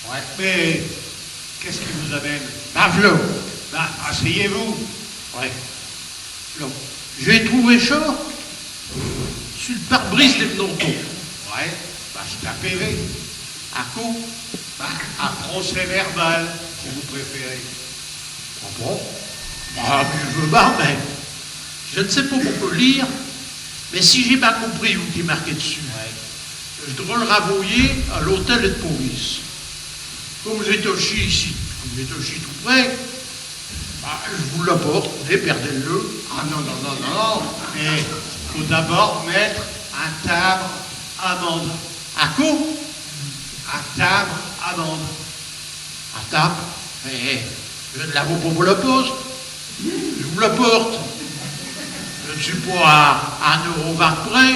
Ouais, mais qu'est-ce qui vous amène ? Bah, v'là. Bah, asseyez-vous. Ouais. Donc, j'ai trouvé cha sur l'pare-brise de m'n auto. Ouais, bah, ch'est un P V. Un quo ? Bah, un procès-verbal, si vous préférez. Ah bon ? Bah, mi j'veux bin, mais j'sais pas pourquo lire, mais si j'ai bin compris ch'qu'i est marqué d'sus, ouais, j'dos l'rinvoyer à l'hôtel ed police. Comme j'étos ichi, comme j'étos ichi tout près, bah, j'vous l'apporte, mais perdez-le. Ah non, non, non, non, non. Eh, faut d'abord mette un timbre amende. Un quo ? Un timbre amende. Un timbre ? Eh, eh, j'n'l'avos pas pour l'poste. J'vous l'apporte. J'sus pas à un euro vingt près,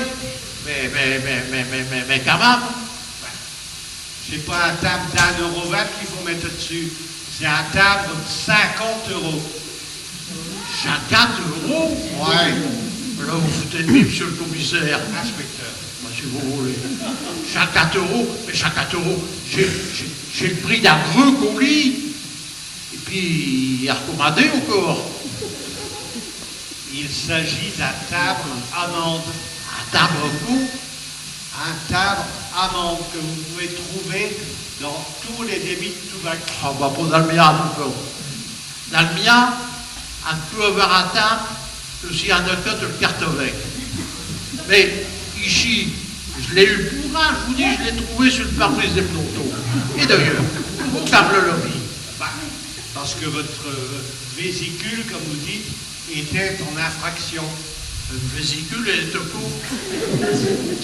mais, mais, mais quand même. Ch'est pas un timbre d'un euro vingt qu'i faut mette d'sus. Ch'est un timbre de chinquante euros. Chinquante euros ? Ouais. Là, vous vous foutez d'mi, monsieur l'commissaire. Inspecteur. Bah, si vous voulez. Chinquante euros, mais chinquante euros, ch'est, ch'est, ch'est l'prix d'un gros colis. Et pis, il est recommandé incore. Il s'agit d'un timbre amende. Un timbre quo ? Un timbre amende que vous pouvez trouver dans tous les débits de Touvac. Ah, bah, pas dins l'mien, donc. Dins l'mien, in peut avoir un timbre que si in a queute l'carte aveuc. Mais ichi, j'l'ai eu pour un, j'vous dis, j'l'ai trouvé sur l'pare-brise de m'n auto. Et d'ailleurs, pourquo qu'in v'là l'mi ? Bah, parce que votre, euh, vésicule, comme vous dites, était en infraction. Eune vésicule, elle est au quo ?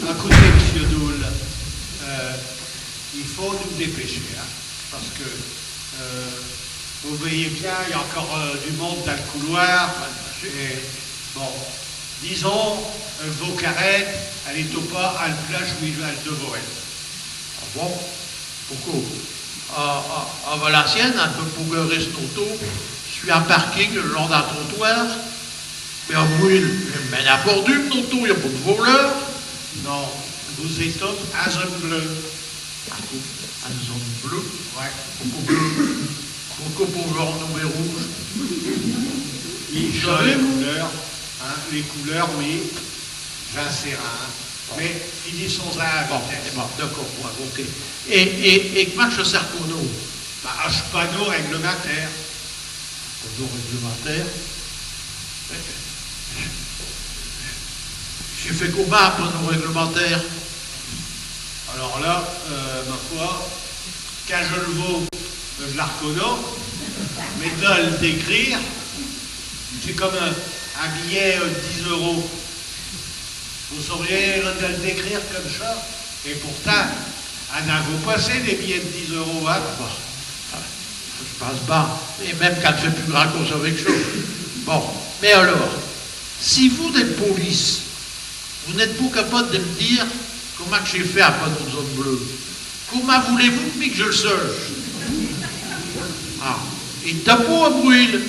Acoutez, monsieur Doul, euh, i faut nous dépêcher, hein, parce que, euh, vous voyez bien, i a incore, euh, du monde dins l'couloir, et, bon, disons, euh, vo carette, alle étot pas à l'plache où alle devot ête. Ah bon ? Pourquo ? À, à, à Valenciennes, in peut pas garer s'n auto sur un parking le long d'un trottoir. Mais à Ville, mais n'importe où, m'n auto, i a pas d'voleur. Non, vous étoz à zone bleue. À zone bleue ? Ouais. Pourquo bleue ? Pourquo pas jaune ou rouge ? I change les couleurs, hein, les couleurs, mais j'in sais rien. Mais finissons-in aveuc. Bon, eh ben, d'accord, ouais, ok. Et, et, et quo qu'ch'est qu'un panneau ? Bah, un panneau réglementaire. Panneau réglementaire ? J'ai fait commint un panneau réglementaire ? Ah, Alors là, euh, ma foi, quand je l'vos, je l'arconnos, mais d'el décrire, ch'est comme un, un billet, euh, d'dix euros. Vous sauriez l'décrire comme cha ? Et pourtant, in in vot passer des billets d'dix euros, hein ? Bon, j' pinse bin, et même quand i fait pus grand qu'on s'avot qu' cha. Bon, mais alors, si vous, d'el police, vous n'êtes pus capables de m'dire commint qu' ch'est fait un panneau d' zone bleue, commint voulez-vous qu' mi qu' j' el sache ? Ah, et d'abord à Brûle,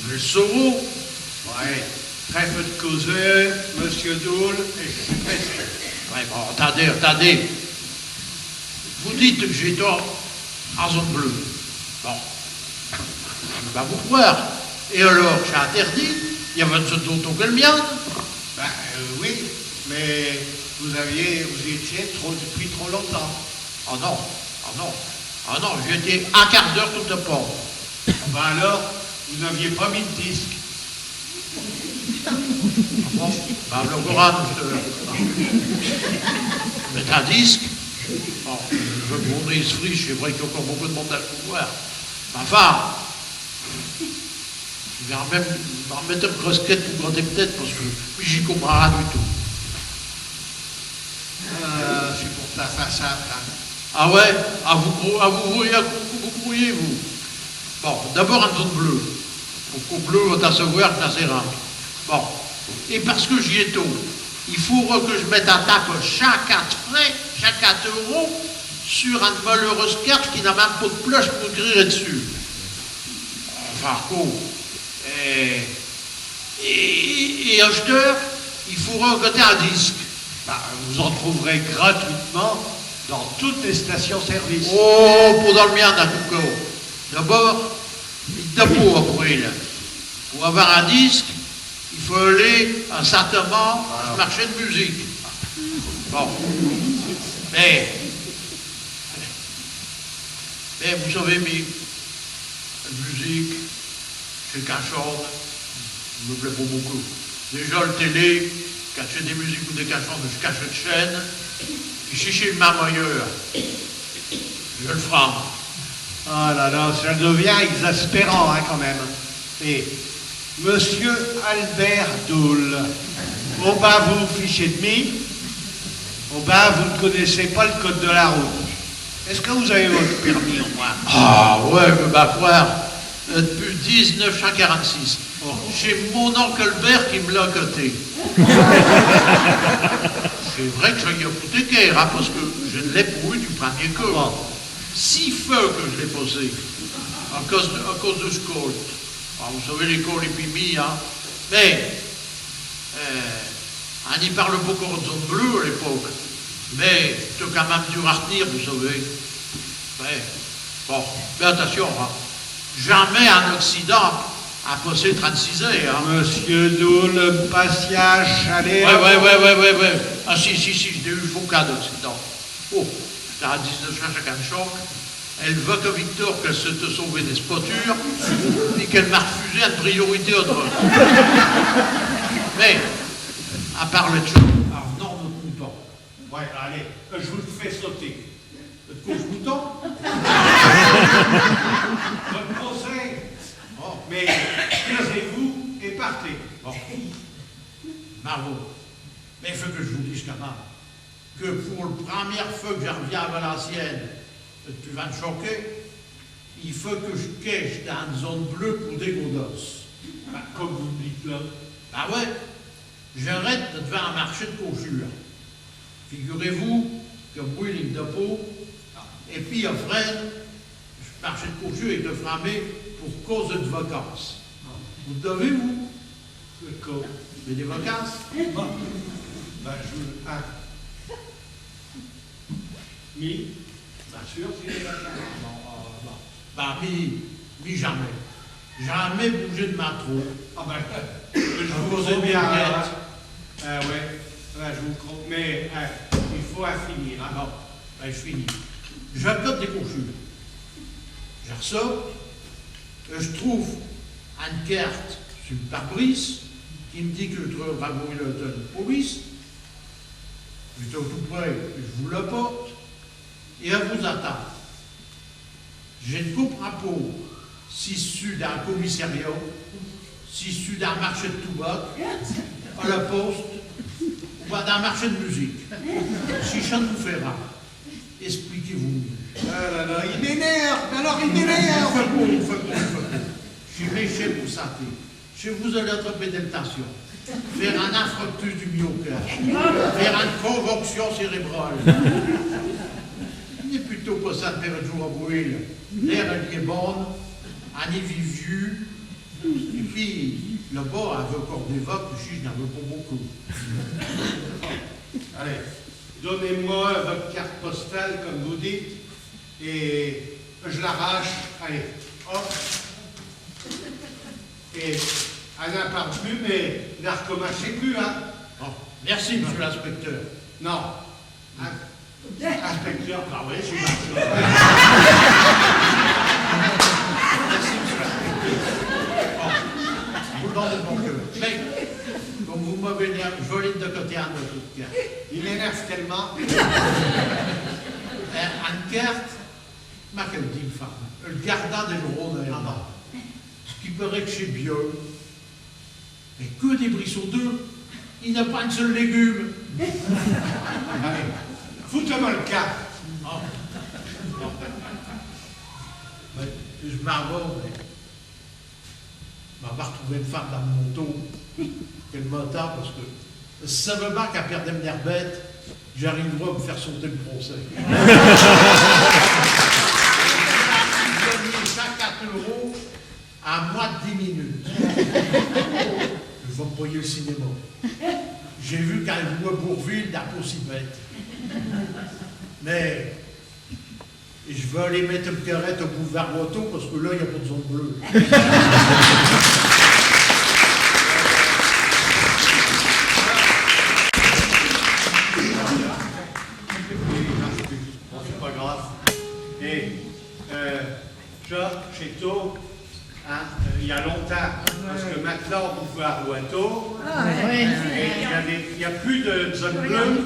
j' el sauros. Ouais, trêfe ed causée, monsieur Doul, et j' sus pressé. Ouais, bon, attindez, attindez. Vous dites qu' j'étos in zone bleue. Bon. J' veux bin vous croire. Et alors, ch'est interdit ? I avot eune seule auto que l' mienne. Ben, euh, oui, mais vous aviez, vous y étiez trop, depuis trop longtemps. Ah non, ah non, ah non, j'y étos un quart d'heure tout à pau. Ben alors, vous n'aviez pas mis de disque. Bon, ben, v'là courant, monsieur. Mette un disque. Bon, j' veux bin qu' on s'friche, ch'est vrai qu'i a incore beaucoup d' monde dins ch' couloir. Mais enfin, j' vas même, j' vas mette eune casquette pou gratter p'tête, pasque mi, j'y comprinds rien du tout. Euh, ch'est pourtant fort simple, hein. Ah ouais ? Ah, vous cro-, ah, vous voyez, vous, vous croyez, vous ? Bon, d'abord, in zone bleue. Pourquo bleue, on va savoir, cha sert à rien. Bon. Et pasque j'y étos, i faudrot que j' mette un tape chacun d' frais, chacun d' euros, sur eune malheureuse carte qui n'a même pos d' plache pou écrire d'sus. Enfin, quoi. Et, et, et achteure, i faudrot acater un disque. Ben, vous en trouverez gratuitement dans toutes les stations-service. Oh, pos dins l' mienne, in tout cas. D'abord, i d'abord, après, là, pou avoir un disque, i faut aller à Saint-Amand, à ch' marché d' musique. Bon. Mais, mais vous savez, mi, l' musique, ch'est quinque chose qui m' plaît pos beaucoup. Déjà, l' télé, quand ch'est des musiques ou des canchons de ch' cachot d' chêne, pis si ch'est l' même ailleurs, j' el frinds. Ah là là, cha devient exaspérant, hein, quand même. Et Monsieur Albert Doul, oh ben, vous vous fichez de mi, oh ben, vous ne connaissez pas le code de la route. Est-ce que vous avez votre permis, au moins ? Ah ouais, veux bin croire. Euh, depuis dix-neuf cent quarante-six. Oh. Ch'est mon oncle Albert qui m' l'a acaté. Ch'est vrai que cha li a coûté quer, hein, pasque je ne l'ai pos eu du premier coup. Ah bon ? Six fos que je l'ai passé, à cause de, à cause de ch' code. Ah, vous savez, l'école, et pis mi, hein. Mais, euh, on n'y parlot pos incore d' zone bleue à l'époque. Mais ch'étot quand même dur à r'tenir, vous savez. Mais, bon, mais attintion, hein. Jamais un accident à passer trente-six heures, hein. Monsieur Doul, patience, allez, ouais, ouais, ouais, ouais, ouais, ouais. Ah si, si, si, j'ai eu fort d'accidents. Oh, dins dix-neuf cent cinquante-cinq, el vaque à Victor qu'all' s'étot sauvée de s' pâture, pis qu'all' m'a refusé eune priorité à drote. Mais, à part l' cha, arvenons à not' mouton. Ouais, allez, je vous l' fais sauter. Ed quo, ch' mouton ? Vot' procès. Bon. Mais taisez-vous et partez. Bon. Bravo. Mais faut que j' vous dise quand même que pour l' première fos que j' arviens à Valenciennes, depuis vingt-cinq ans, i faut que j' quache dins eune zone bleue pour des godasses. Bah, comme vous l' dites là. Bah ouais, j'arrête devant un marché d' cauchures. Figurez-vous que Brûle i n'a pos, et pis à Fresnes, ch' marché d' cauchures étot fermé pour cause ed vacances. Vous l' savez, vous ? Ed quo ? Mais des vacances. Bah, bah, je, ah. Mi, bien sûr, j'ai des vacances. Non, euh, non. Bah, mi, mi jamais. Jamais bouger d' min trou. Ah ben, je vous comprends bien, hein. Ah ouais, ouais, je vous comprends. Mais, hein, i faut in finir, hein. Ah non, ben, j' finis. J'acote des cauchures. J' r'sors, euh, j' trouve eune carte sur l' pare-brise qui m' dit que j' trouve un brûlot de police. J'étos tout près, j'vous l'apporte, et à vos attentes. J'n'comprinds pos si j'sus dins un commissariat, si j'sus dins un marché d'toubac, à la poste, ou bin dins un marché d'musique. Si cha n'vous fait rin, expliquez-vous mieux. Ah là là, i m'énerve, alors i m'énerve. Faut pos, faut pos, faut pos. J'irai chez vos, sintez. J'vous alloz attraper del tension, faire un infarctus du myocarte, faire eune convulsion cérébrale. J'n'ai putôt passé eune paire d'jours à Bouhill. L'air, il est bon, in y vit vieux. Et pis, là-bas, avec cor des vaques, ichi, j'n'in veux pos beaucoup. Allez, donnez-moi vot' carte postale, comme vous dites, et j'l'arrache. Allez, hop. Et in n'in parle pus, mais n'arcommincez pus, hein. Oh, merci, monsieur l'inspecteur. Non. In-, inspecteur, bah oui, j'suis marchand. Merci, monsieur l'inspecteur. Bon, j'vous l'donne de bon cœur. Mais, comme vous m'avez dit, j'vous l'donne de côté à un autre, tiens. I m'énerve tell'mint. Euh, eune carte, m'a qu'elle dit, eune femme, el gardin des Drômes, là. Ah bon. Ch'qui paraît que ch'est bien. Mais que des brissons d'œufs, i n'a pas un seul légume. Allez, foutez-moi l'camp. Oh. Bon. Ben, j'm'in vas, mais m'a artrouvé eune femme dins m'n auto. Quel bâtard, parce que j'savos bin qu'in perdant m'n herbette, j'arriveros à m'faire sauter l'procès. J'ai gagné cinquante euros in moins d'dix minutes. J'vas m'payer l'cinéma. J'ai vu qu'in jouot Bourvil dins Pour six mètes. Mais j'vas aller mette eune carette au boulevard Watteau parce que là, i n'a pos d'zone bleue. Bon, ch'est pas grave. Et, euh, cha, ch'étot, hein, euh, i a longtemps, parce que maintenant, on peut voir Watteau, et i a des, i a pus de, d'zone bleue,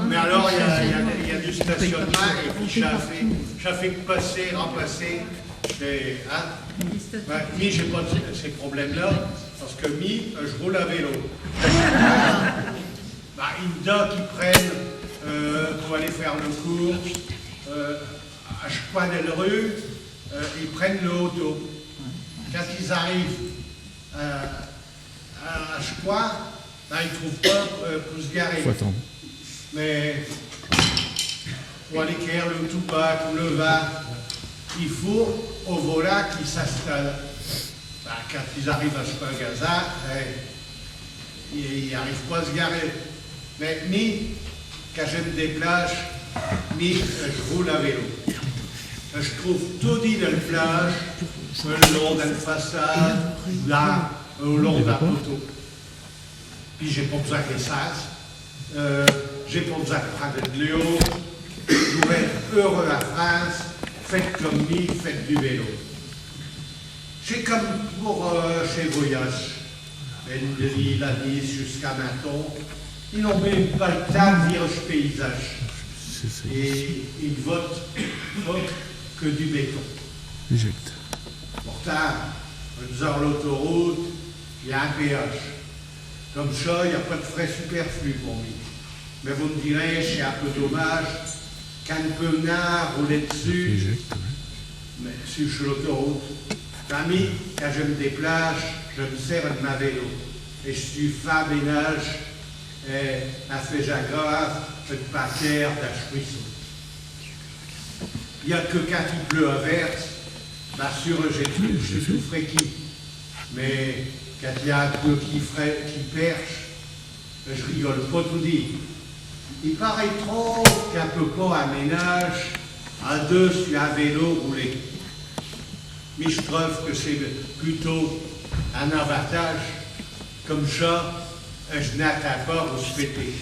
mais alors i a, i a, i a du stationnemint, et pis cha fait, cha fait que passer, repasser, et, hein. Ouais, mi, j'ai pas de ces problèmes-là, parce que mi, euh, j'roule à vélo. Bah, i n'a qui prennent, euh, pour aller faire leu course, euh, à ch' coin del rue, euh, i prennent leu auto. Quand i arrivent, euh, à, à ch' coin, bah, i trouvent pas, euh, pour s'garer. Faut attendre. Mais pour aller querre leu toubac ou leu vin, i faut au volant qu'i s'installent. Bah, quand i arrivent à ch' magasin, eh, i, i arrivent pas à s'garer. Mais mi, quand je m'déplache, mi, j'roule à vélo. J'trouve toudis del plage, le long d'eune façade, là, au long d'un poteau. Pis j'ai pas b'soin d'essence, euh, j'ai pas b'soin d'prinde de l'eau. Pour ête heureux in France, faites comme mi, faites du vélo. Ch'est comme pour, euh, chés voyages. Inde Lille à Nice jusqu'à Menton, i n'ont même pas l'temps d'vir ch' paysache. Et i n'vottent pas que du béton. Pourtant, in d'zant l'autoroute, i a un péache. Comme cha, i a pas d'frais superflus pour mi. Mais vous m'direz, ch'est un peu dommache, qu'in n'peut nin rouler d'sus, mais sur l'autoroute. Bah mi, quand je m'déplache, je m'sers d'min vélo. Et j'sus fin bénache, et in fait jamais grave, j'pas querre d'un ch'ruisseau. I a que quand i pleut à verse, bah sûr, j'ai, j'sus tout fréquis. Mais quand i a un peu qui fre-, qui perche, j'rigole pas toudis. I paraîtrot qu'in peut pas, in ménache, à deux sur un vélo rouler. Mi j'trouve que ch'est putôt un avantache. Comme cha, j'n'attinds pas rouspéter.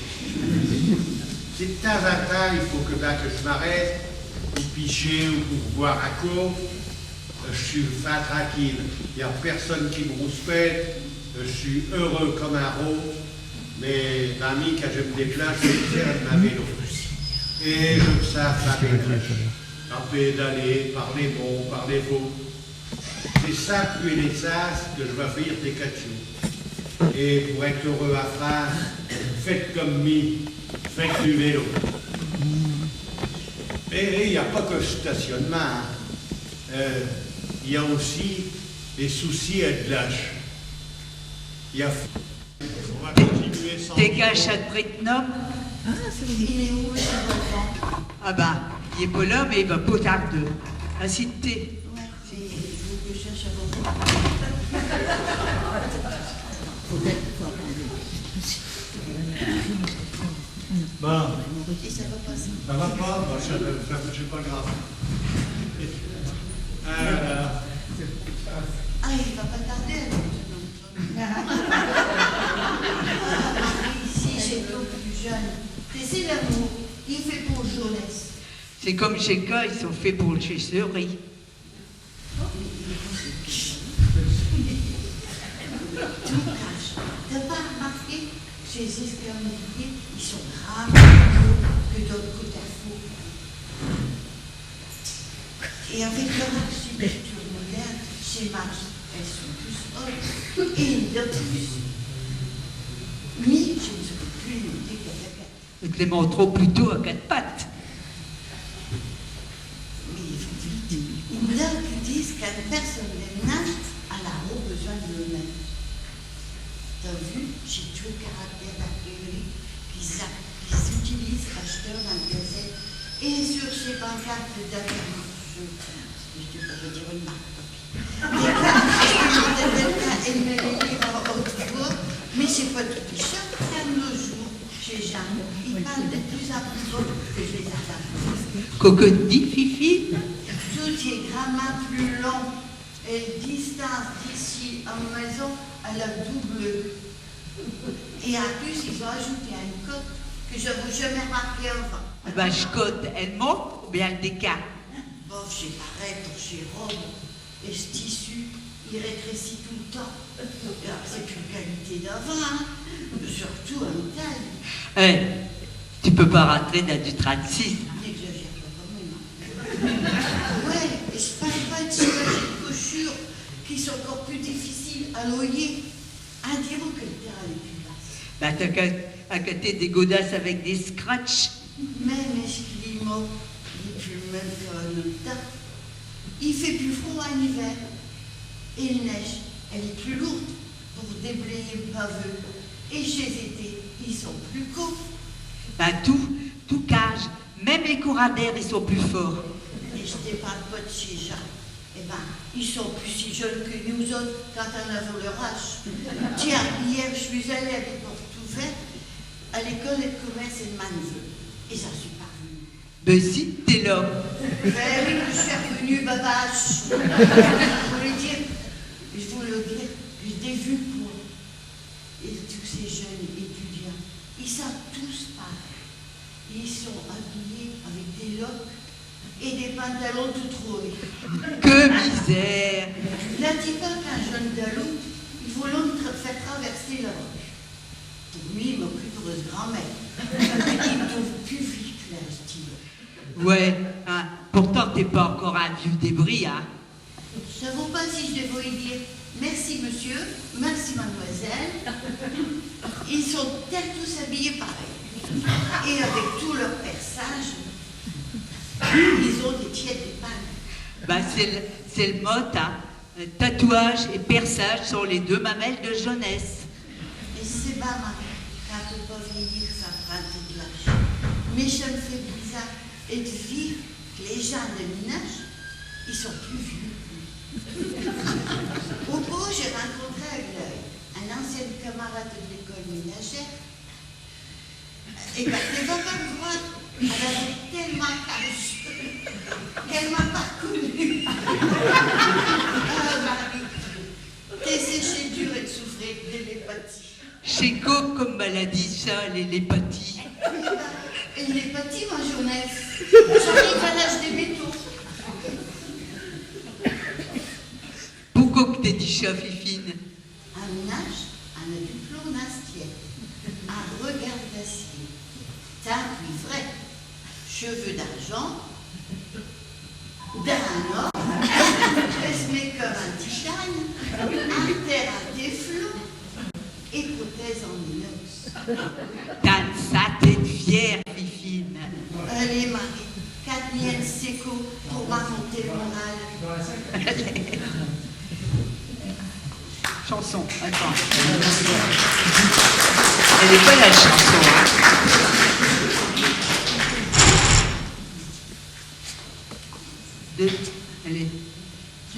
Si d'temps in temps i faut que, bah, que j'm'arrête, pour picher ou pour boire un coup, j'sus fin tranquille. I a personne qui m'rouspète, j'sus heureux comme un rot. Mais parmi quand je m'déplache, j'observe min vélo. Et j'observe ma démarche. À pédaler, par les monts, par les vaux. Ch'est cha, pus l'essence que j'vas faire des cachiots. Et pour ête heureux in France, faites comme mi, faites du vélo. Mais i n'y a pas que l'stationnement, hein. Euh, i n'y a aussi les soucis ed l'âge. I y a T'es caché à près de Nob ? Ah, c'est vrai. Il est où, ce volcan ? Ah bah, il est pas là, mais il va pas tarder. Assis-te. Ouais, mais il faut que je cherche à voir. Bon. Et ça va pas, ça ? Ça va pas, bah, ça, ça, c'est pas grave. Ah là là. Ah, il va pas tarder, alors, maintenant. Ah, ici, chés cos pus jonnes. Te sais, l'amour, i fait pour l' jonesse. C'est comme chés cos, i sont faits pour l' chasserie. Tout cache. T'as pas remarqué, chés escaliers, i sont grands pus haut que d'autes cotés ? Et avec l'architecture moderne, chés marches, elles sont pus hautes. Et de plus, mi, je ne saurais pus monter qu'à quatre pattes. Nous te les montrerons plutôt à quatre pattes. Mais i y en a qui disent qu'eune personne de n' âge, alle a besoin de l' même. T'as vu, ch'est tout l' caractère d'imprimerie qu'i s'a-, qu'i s'utilise achteure dins l' gazette et sur chés pancartes d'intermarché. Je te pourrais dire une marque, tant pis. Des cartes de quelqu'un aimait les lire à haute voix, mais ch'est pas tout cha, car de nos jours, chés jonnes, i parlent de plus in plus fort que chés adultes. Quo qu'te dis, Fifi ? Tout i est gramint pus long. Et l' distance d'ichi à m' maison, alle a doublé. Et in plus, i ont ajouté eune cote que j'avos jamais r'marquée avant. Bah, ch' cote, alle monte ou bien alle décale ? Bof, ch'est pareil pour chés robes. Et ch' tissu, i rétrécit tout l' temps. Et alors, ch'est pus l' qualité d'avant, hein. Surtout in taille. Eh, te peux pas rintrer dins du trente-six. N'exagère pas quand même, hein. Ouais, et j' parle pas d' chés cochures qui sont incore pus difficiles à loyer. In dirot que l' taille alle est pus basse. Bah, t'as qu'à, à cater des godasses avec des scratchs. Même ch' climat, i est pus l' même qu'à no' temps. I fait pus frod in hiver. Et l' neiche, alle est pus lourde pour déblayer l' pavé. Et chés étés, i sont pus caufs. Bah, tout, tout cache. Même les courants d'air, i sont pus forts. Et j' te parle pas d' chés jonnes. Eh ben, i sont pus si jonnes que nous autes quand in avot leur âche. Tiens, hier, j' sus allée à des portes ouvertes à l'école ed commerce ed Mandeville. Et j'in sus pas r'venue. Ben si, t'es là. Ben oui, j' sus r'venue, babache. J' voulais dire, j' voulais dire, j' t'ai vu, quoi. Et tous chés jonnes étudiants, i sont tous pareils. I sont habillés avec des loques et des pantalons tout troués. Que misère ! N'as-tu pas qu'un jonne d'Aloute, i voulot nous tra-, faire traverser la roche. Pour mi, i m'occupe de s' grand-mère. I trouve pus vite, là, ch' type. Ouais, hein, pourtant t'es pas incore un vieux débris, hein. J' savos pas si j' devos li dire : « Merci, monsieur, merci, mademoiselle. » I sont tels tous habillés pareil. Et avec tous leurs perçages, i ont des tiêtes d'épingle. Bah, ch'est l', ch'est l' mode, hein. Euh, tatouages et perçages sont les deux mamelles de jeunesse. Et ch'est bin, Marie, qu'in peut pas vieillir sans prinde de l'âche. Mais cha m' fait bizarre ed vir que les jonnes de min âche, i sont pus vieux que mi. Au bout, j'ai rincontré un, un ancien camarade de l'école ménagère. Eh ben, te vas pas m' croire, alle avot tell'mint peur qu'alle m'a pas reconnue. Ah, Marie, te sais, ch'est dur ed souffrir de l'épathie. Ch'est quo comme maladie, cha, l'é-, l'épathie ? Eh ben, et l'épathie, ma jeunesse, j'arrive à l'âge des bétons. Pourquo qu' te dis cha, Fifine ? À min âche, in a du plomb dins s' tiête. À Cheveux d'argent, d'un homme, esmé comme un tichagne, un terrain des flots, et prothèse en inox. T'as une saté de fier, Fifine. Allez, Marie, quatre miennes séco pour raconter le moral. Chanson, attends. Elle est pas la chanson, hein. Deux, allez.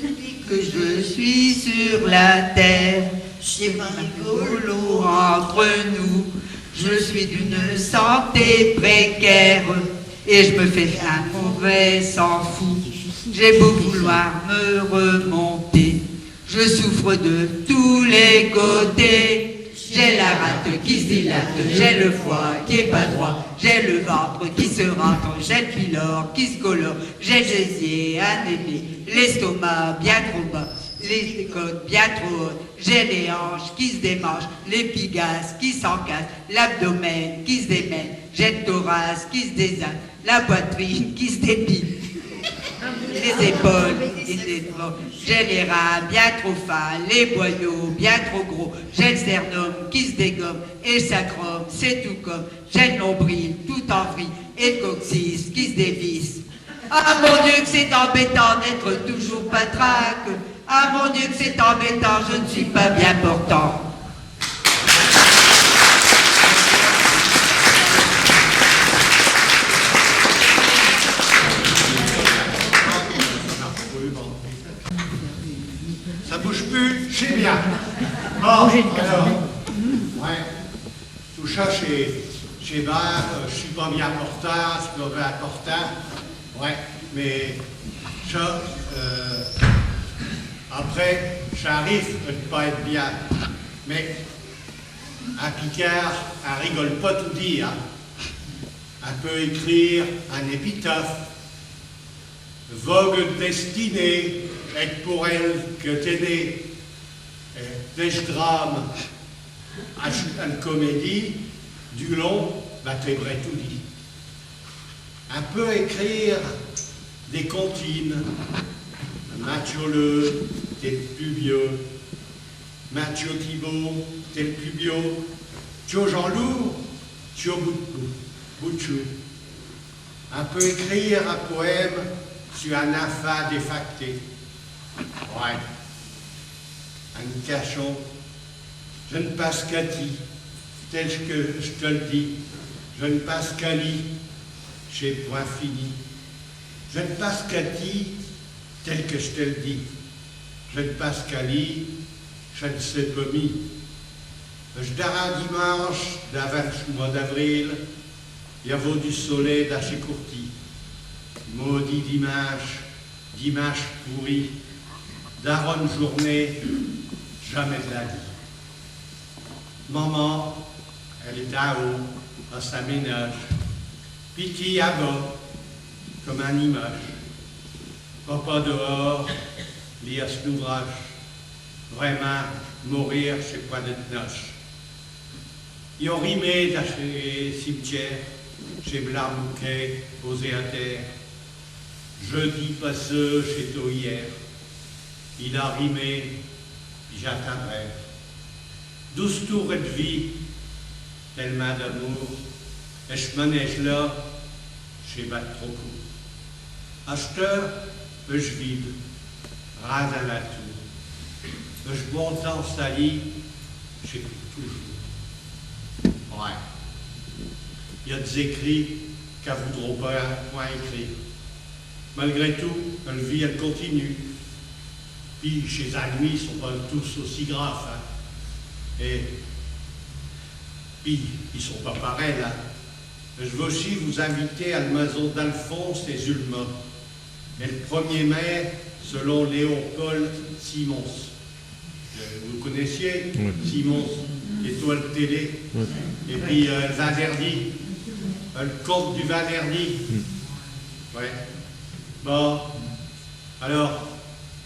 Depuis que je suis sur la terre, c'est pas rigolo entre nous. Je suis d'une santé précaire et je me fais un mauvais sang fou. J'ai beau vouloir me remonter, je souffre de tous les côtés. J'ai la rate qui se dilate, j'ai le foie qui est pas droit, j'ai le ventre qui se rentre, j'ai le pylore qui se colore, j'ai le gésier anémie, l'estomac bien trop bas, les côtes bien trop hautes, j'ai les hanches qui se démanchent, les pigasses qui s'encassent, l'abdomen qui se démène, j'ai le thorax qui se désate, la poitrine qui se déplie, les épaules qui se détendent, j'ai les reins bien trop fins, les boyaux bien trop gros, j'ai le sternum qui se dégomme, et le sacrum, c'est tout comme, j'ai le nombril tout en vrille, et le coccyx qui se dévisse. Ah mon Dieu, que c'est embêtant d'être toujours patraque. Ah mon Dieu, que c'est embêtant, je ne suis pas bien portant. Ça bouge plus, c'est bien. Bon, alors, ouais. Tout cha, ch'est, ch'est vrai, euh, j' sus pas bien portant, j' sus pas bien portant. Ouais, mais cha, euh, après, cha arrife de pas ête bien. Mais un Picard, in rigole pas toudis, hein. In peut écrire un épitaphe. Vogue destinée, est-ce pour elle que t'es né ? Euh, dès ch' drame à ch', à l' comédie, du long, bah, t'es vrai toudis. In peut écrire des comptines. Mathieu Leu, t'es l' pus biau. Mathieu Thibault, t'es l' pus biau. Tio Jean-Loup, tio Bout-, Boutchou. In peut écrire un poème su un infant défacté. Ouais. Un cachon. Je n' pinse qu'à ti, tel que j' te l' dis. Je n' pinse qu'à li, ch'est point fini. Je n' pinse qu'à ti, tel que j' te l' dis. Je n' pinse qu'à li, cha n' s'est pas mis. Ch' darrer diminche d'avant ch' mois d'avril, y avot du solel dins ches courtines. Maudit diminche, diminche pourri, darronne journée, jamais de la vie. Maman, elle est in haut, à sin ménache. Piti in bas, comme in imache. Papa dehors, li à s'n ouvrache. Vraimint, mourir, ch'est point d'ête nache. I ont rimé dins ches cimetières, ches blancs bouquets posés à terre. Jeudi passé, ch'étot hier. Il a rimé, pis j'atindrai. Douze tours ed vie, tell'mint d'amour, ech manéche-là, ch'est ben trop court. Achteure, ech vide, rin dins la tour. Ech bon temps sali, ch'est pour toujours. Ouais. Y a des écrits qu'in voudrot pas, point écrire. Malgré tout, el vie, elle continue. Pis ches innuis sont pas tous aussi graves, hein. Et pis, i sont pas parels, hein. Ej veux aussi vous inviter à l'maison d'Alphonse et Zulma, el premier mai, selon Léopold Simons. Euh, vous connaissiez Simons, qui est à la télé. Et puis, euh, Vinderdy, euh, le comte du Vinderdy. Ouais. Bon, alors,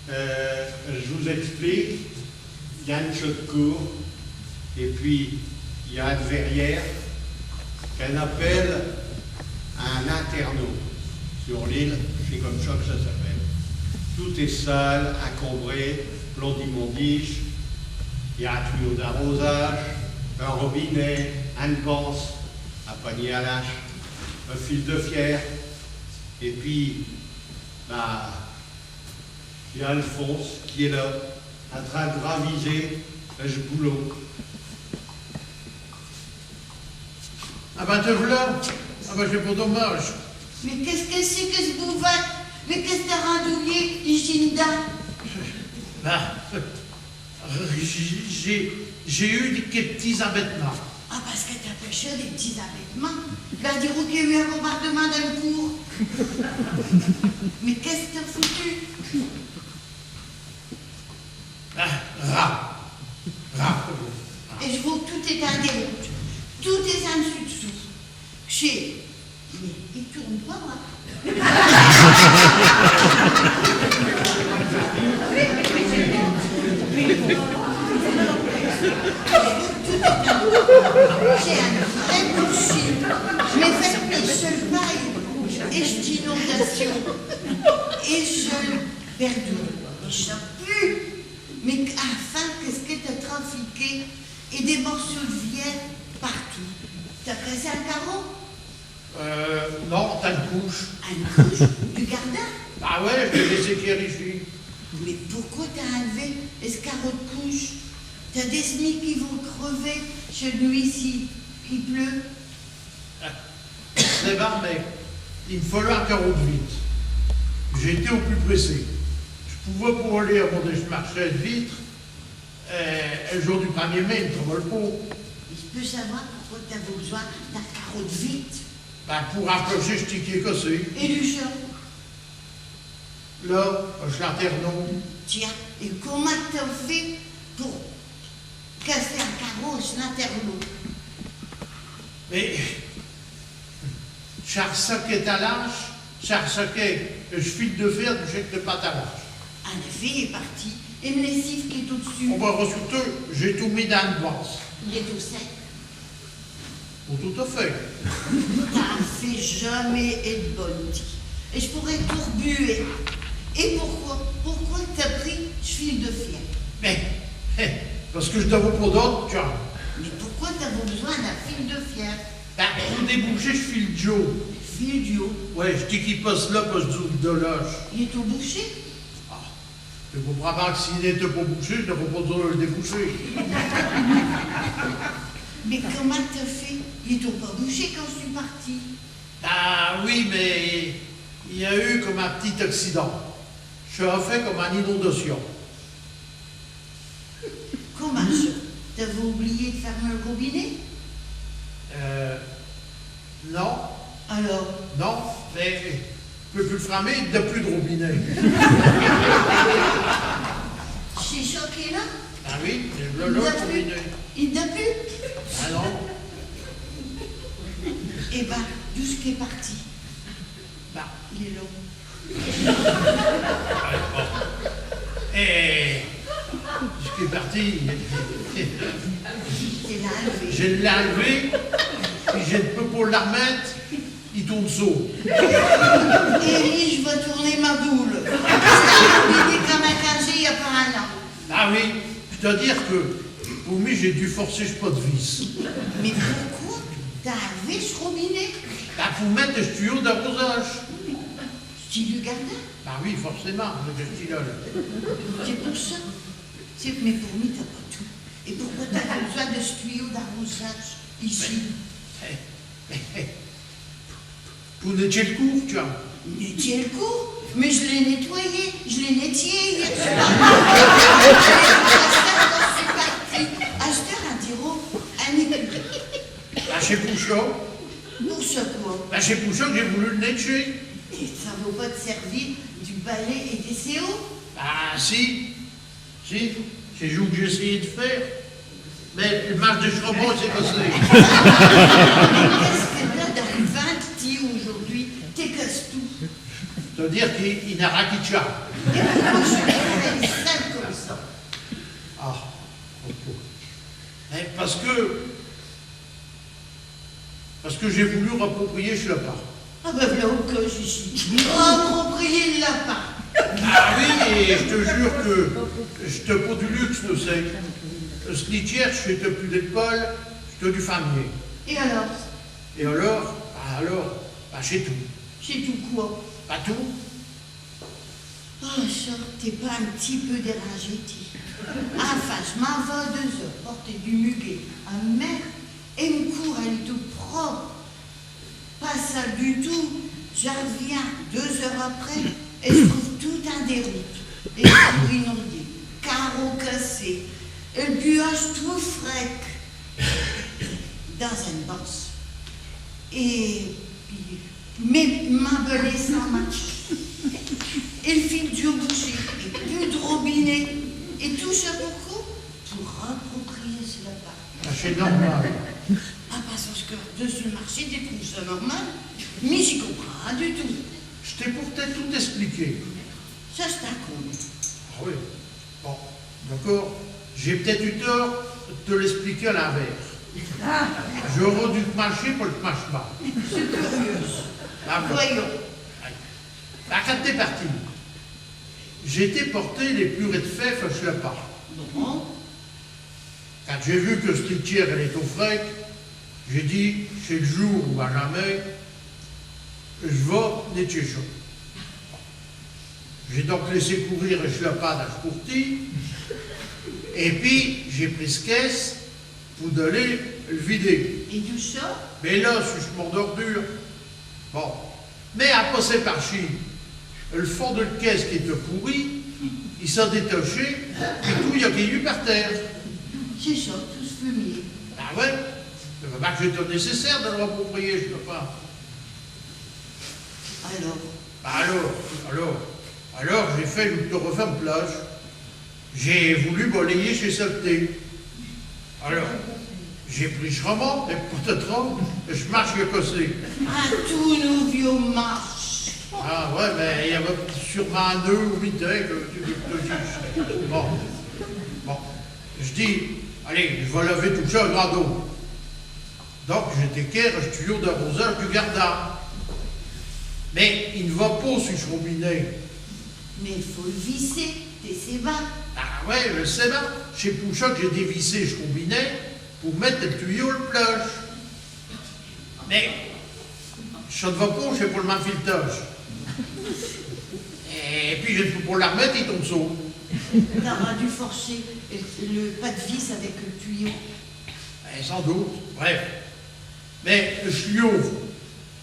euh, je vous explique. Il y a une chaude cour, et puis il y a une verrière qu'on appelle Un internat sur l'île, ch'est comme cha que cha s'appelle. Tout est sale, incombré, plein d'immondices. Y a un tuyau d'arrosage, un robinet, eune panse, un panier à linge, un fil de fer, et pis, bah, y a Alphonse qui est là, in train d'raviser ech boulot. Ah ben, te v'là. Ah ben, ch'est pas dommache. Mais qu'est-ce que c'est que ch'te bouvette ? Mais qu'est-ce que t'as rindouillé, Ginda ? Ben, j'ai, j'ai, j'ai eu des, des p'tits imbêtements. Ah, parce que t'as pêché des p'tits imbêtements. Ben, dirons qu'il y a eu un bombardement dins l'cour. Mais qu'est-ce que t'as foutu ? Ah, rin. Rin. Et j'vos que tout est in déroute. Tout est in d'sus d'sous. Ch'est, mais i tourne pas, hein. Ch'est un vrai boucher. Mais faites, ech seul paille, ech inondation, ech seul verdure, ech pus. Mais qu-, enfin, qu'est-ce que t'as trafiqué ? Et des morceaux d'vier partout. T'as cassé un carreau ? Euh, non, t'as eune couche. Eune couche ? Du gardin ? Ah ouais, j'l'ai laissé quère ichi. Mais pourquo t'as inl'vé ech carreau d'couche ? T'as des semis qui vont crever ch'nuit si i pleut. Eh ben, mais i m'fallot un carreau d'vitre. J'étos au pus pressé. J'pous pas aller à mon marché d'vitre. Euh, el jour du premier mai, i n'travallent pas. Mais j'peux savoir pourquo t'avos b'soin d'un carreau d'vitre ? Ben, pour raplacher ch'ti qui est cassé. Et l'uch ? Là, à ch' lanternon. Tiens, et commint t'as fait pour casser un carreau à ch' lanternon ? Mais, j'ai r'saqué à l'âche, j'ai r'saqué ech fil de fer du chef de patalage. In effet, il est parti, et m' lessive qui est au-d'sus. Oh ben, rassure-te, j'ai tout mis dins eune bosse. Il est au sec. Oh, tout à fait. T'as fait jamais ed bonnes, ti. Et j'pourros t'rebuter. Et pourquo, pourquo t'as pris ch' fil de fer ? Mais, eh, parce que j'n'avos pas d'aute, tiens. Mais pourquo t'avos b'soin d'un fil de fer ? Ben, pour déboucher ch' fil d'iau. Fil d'iau ? Ouais, ch'ti qui passe là, passe-dessous l' délai. Il est tout bouché ? Ah. Te comprinds bin que s'i n'étot pas bouché, j'n'aros pas b'soin d' el déboucher. Mais commint t'as fait ? Il étot pas bouché quand j'sus parti. Ah oui, mais i a eu comme un p'tit accidint. Cha a fait comme eune inondation. Commint cha ? T'avos oublié d' fermer l' robinet ? Euh, non. Alors ? Non, mais j'peux pus l' fermer, i n'a pus d' robinet. Ch'est cha qui est là ? Ah oui, ch'est là, là, l' robinet. I n'a pus ? Ah non. Eh ben, d'où ch'est qu'il est parti ? Bah, il est là. Eh, ch'est parti. Te l'as inl'vé. Je l'ai inl'vé, et je n'peux pas l'armette, i tourne sot. Et mi, j'vas tourner ma boule. Parce que j'ai oublié comme un casier i a pas un an. Ah oui, j'dos dire que pour mi, j'ai dû forcer ch' pas d' vis. Mais pourquo t'as inl'vé ch' robinet ? Bah, pour mette ch' tuyau d'arrosage. Ch'ti du gardin ? Bah oui, forcémint, mais ch'ti-là, là. Ch'est pour cha. Ch'est, mais pour mi, t'as pas tout. Et pourquo t'as b'soin de ch' tuyau d'arrosage ichi ? Mais, eh, eh, eh, pour nettier l' cour, tiens. Nettier l' cour ? Mais je l'ai nettoyé, je l'ai nettié hier soir. Asteur, in dirot un écureuil. Bah, ch'est pour cha. Pour cha quoi ? Bah, ch'est pour cha que j'ai voulu l' nettier. Et cha vaut pas de servir du balai et des séaux ? Bah, si. Si, ch'est cha que j'ai essayé de faire. Mais l' marche de ch' robot s'est cassée. Qu'est-ce que t'as dans l' vinte, ti, aujourd'hui ? Te casses tout. Cha veut dire qu'i, i n'a rin qui tient. Et pourquo ch' robot est sale comme cha ? Ah, ok. Mais parce que Parce que j'ai voulu rapproprier ch' lapin. Ah ben voilà, au coche ichi. Approprié l'lapin. Ah oui, et j'te jure que j'te pas du luxe, te sais. Ch'litière, ch'étot pus d'el poule, ch'étot du fumier. Et alors ? Et alors ? Bah alors, bah ch'est tout. Ch'est tout quoi ? Bah tout. Oh, Charles, t'es pas un tiot peu dérangé, ti ? Enfin, j'm'in vas à deux heures porter du muguet à m'mère, et m'cour, elle est tout propre. Pas sale du tout. J'arviens deux heures après, et j'trouve tout in déroute. Les fours inondés, carreaux cassés, et l'buage tout frèque. Dins eune bosse. Et pis, mais m'mère, elle est sans main. Et l'fil d'iau bouché, et pus d'robinet. Et tout cha pourquo ? Pour approprier ch'lapin. Ah, ch'est normal. Ah, parce que dessus l'marché, te trouves cha normal, mais j'y comprinds rien du tout. J't'ai pourtant tout expliqué. Cha, j't'in conviens. Ah oui. Bon, d'accord. J'ai p't-ête eu tort d'te l'expliquer à l'inverse. J'aros dû t'macher pour qu'te m'aches pas. J'sus curieuse. Ah bon. Voyons. Bah, quand t'es parti, j'ai été porter les purées d'fèves à ch'lapin. Bon. Quand j'ai vu que ch'litière, elle étot frèque, j'ai dit, ch'est l'jour ou à jamais, j'vas nettier cha. J'ai donc laissé courir ch'lapin dins ch'courtille, et pis j'ai pris ch'caisse pour d'aller l'vider. Et d'où cha ? Mais là, su ch'mort d'ordure. Bon. Mais à passer par chi, l'fond de l'caisse qui étot pourri, i s'a détaché, et tout i a cayu par terre. Ch'est cha, tout ch'fumier. Ah ouais ? Ch'est pas que ch'étot nécessaire de l'approprier, j'cros pas. Alors ? Bah alors, alors, alors, j'ai fait l'tour de l'plache. J'ai voulu balayer chés saletés. Alors, j'ai pris ch'raman, et patatras, ch'marche i a cassé. Un tout nouviau marche. Ah ouais, mais i avot sûr'mint un œuf ou huit œufs que tu veux que j'te dise. Bon. Bon. J'dis, allez, j'vas laver tout cha à grande eau. Donc, j'étins ch'tuyau d'arrosache du gardin. Mais i n'va pas su ch'robinet. Mais faut l'visser, te sais bin. Ah ouais, j'sais bin. Ch'est pour cha que j'ai dévissé ch'robinet, pour mette l'tuyau à l'plache. Mais cha n'va pas, ch'est pour l'main filetage. Et pis, j'peux pas l'armette, i tombe saut. T'aros dû forcher l'pas d'vis avec l'tuyau. Eh, sans doute, bref. Mais ch'l'iau,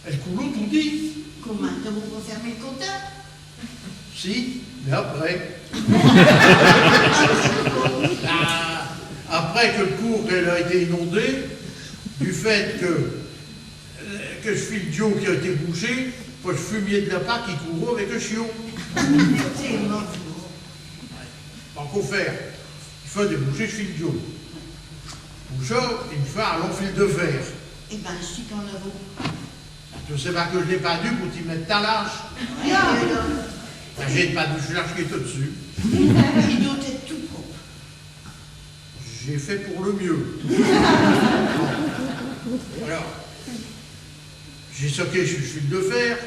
elle coulot toudis. Commint, t'avos pas fermé l'compteur ? Si, mais après. Ah, après que l'cour, elle a été inondée, du fait que, euh, que ch'fil d'iau qui a été bouché, pis ch'fumier d'lapin qui courot avec ch'iau. T'es mauvais. Tant qu'à faire, i faut déboucher ch'fil d'iau. Pour cha, i faut un long fil d'fer. Eh ben, ch'ti qu'in avot. Te sais bin que j'l'ai pindu pour t'y mette tin linge. Et alors ? Ben, j'ai pindu ch'linge qui étot d'sus. I dot ête tout propre. J'ai fait pour l'mieux. Alors, j'ai saqué ch'fil d'fer,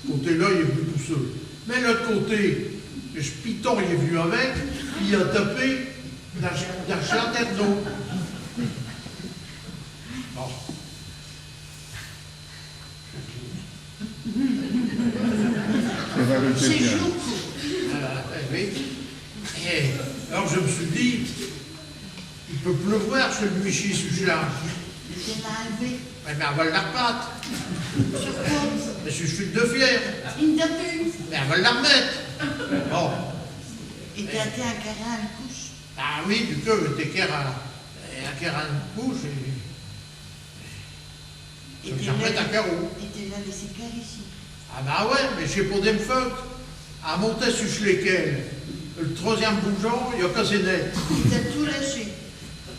ch'côté-là, il est v'nu tout seu. Mais l'aute côté, ch'piton, il est v'nu avec, pis il a tapé dins, dins ch'lanterneau. Bon. Ch'est jour. Ah, eh oui. Eh, alors j'me sus dit, i peut pleuvoir ch'nuit-chi su ch'linge. Te l'as inl'vé. Eh, mais in va l'arpinte. Sur quoi ? Mais su ch'fil d'fer. I n'd'a pus. Mais in va l'armette. Bon. Et t'as été inquérir eune couche ? Ah oui, du coup, j'étais inquérir un, inquérir eune couche et Et te l'as laissé caire ichi. Ah bah ouais, mais ch'est pas d'em feute. In montant su ch'léquelle, l'troisième boujon, il a cassé net. I t'a tout lâché.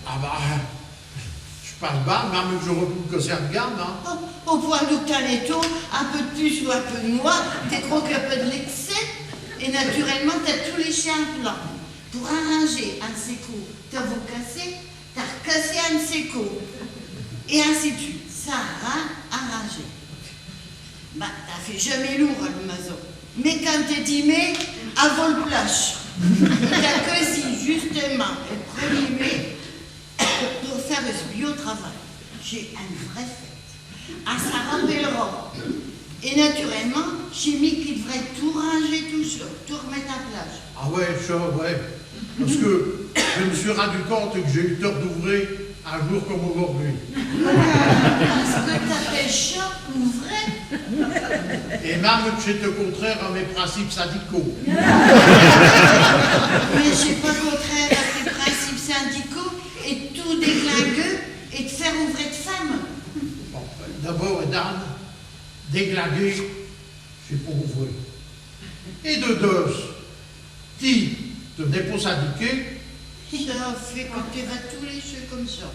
Ah bah, j'pinse bin, même que j'aros pu m'casser eune gambe, hein. Oh, au point d'ù que t'in étos, un peu d'puce ou un peu d'noix, te cros qu'in peu d'lexcès, et naturellemint, t'as tout laiché in plan. Pour arringer un d'chés côps, t'avos cassé, t'as r'cassé un d'chés côps. Et ainsi d'suite, sans rien arringer. Bah, t'as fait jamais lourd à l'maison. Mais quand t'es dix mai, avant l'plage. T'as choisi justemint l'premier mai pour faire ch' biau travail. Ch'est eune vraie fête. Ah, cha rappellera. Et naturellemint, ch'est mi qui d'vrot tout ringer, tout cha, tout r'mette à plat. Ah ouais, cha, ouais. Parce que je me suis rendu compte que j'ai eu tort d'ouvrer un jour comme aujourd'hui. Est-ce que t'appelles cha ouvrer ? Et même que ch'étot contraire à mes principes syndicaux. Mais ch'est pas contraire à tes principes syndicaux et tout déglinguer et d'faire ouvrer t'femme. Bon, d'abord, Edane, déglinguer, ch'est pour ouvrer. Et de deux, ti, te n'es pas syndiqué ? Cha fait que te vas tous les cheux comme cha.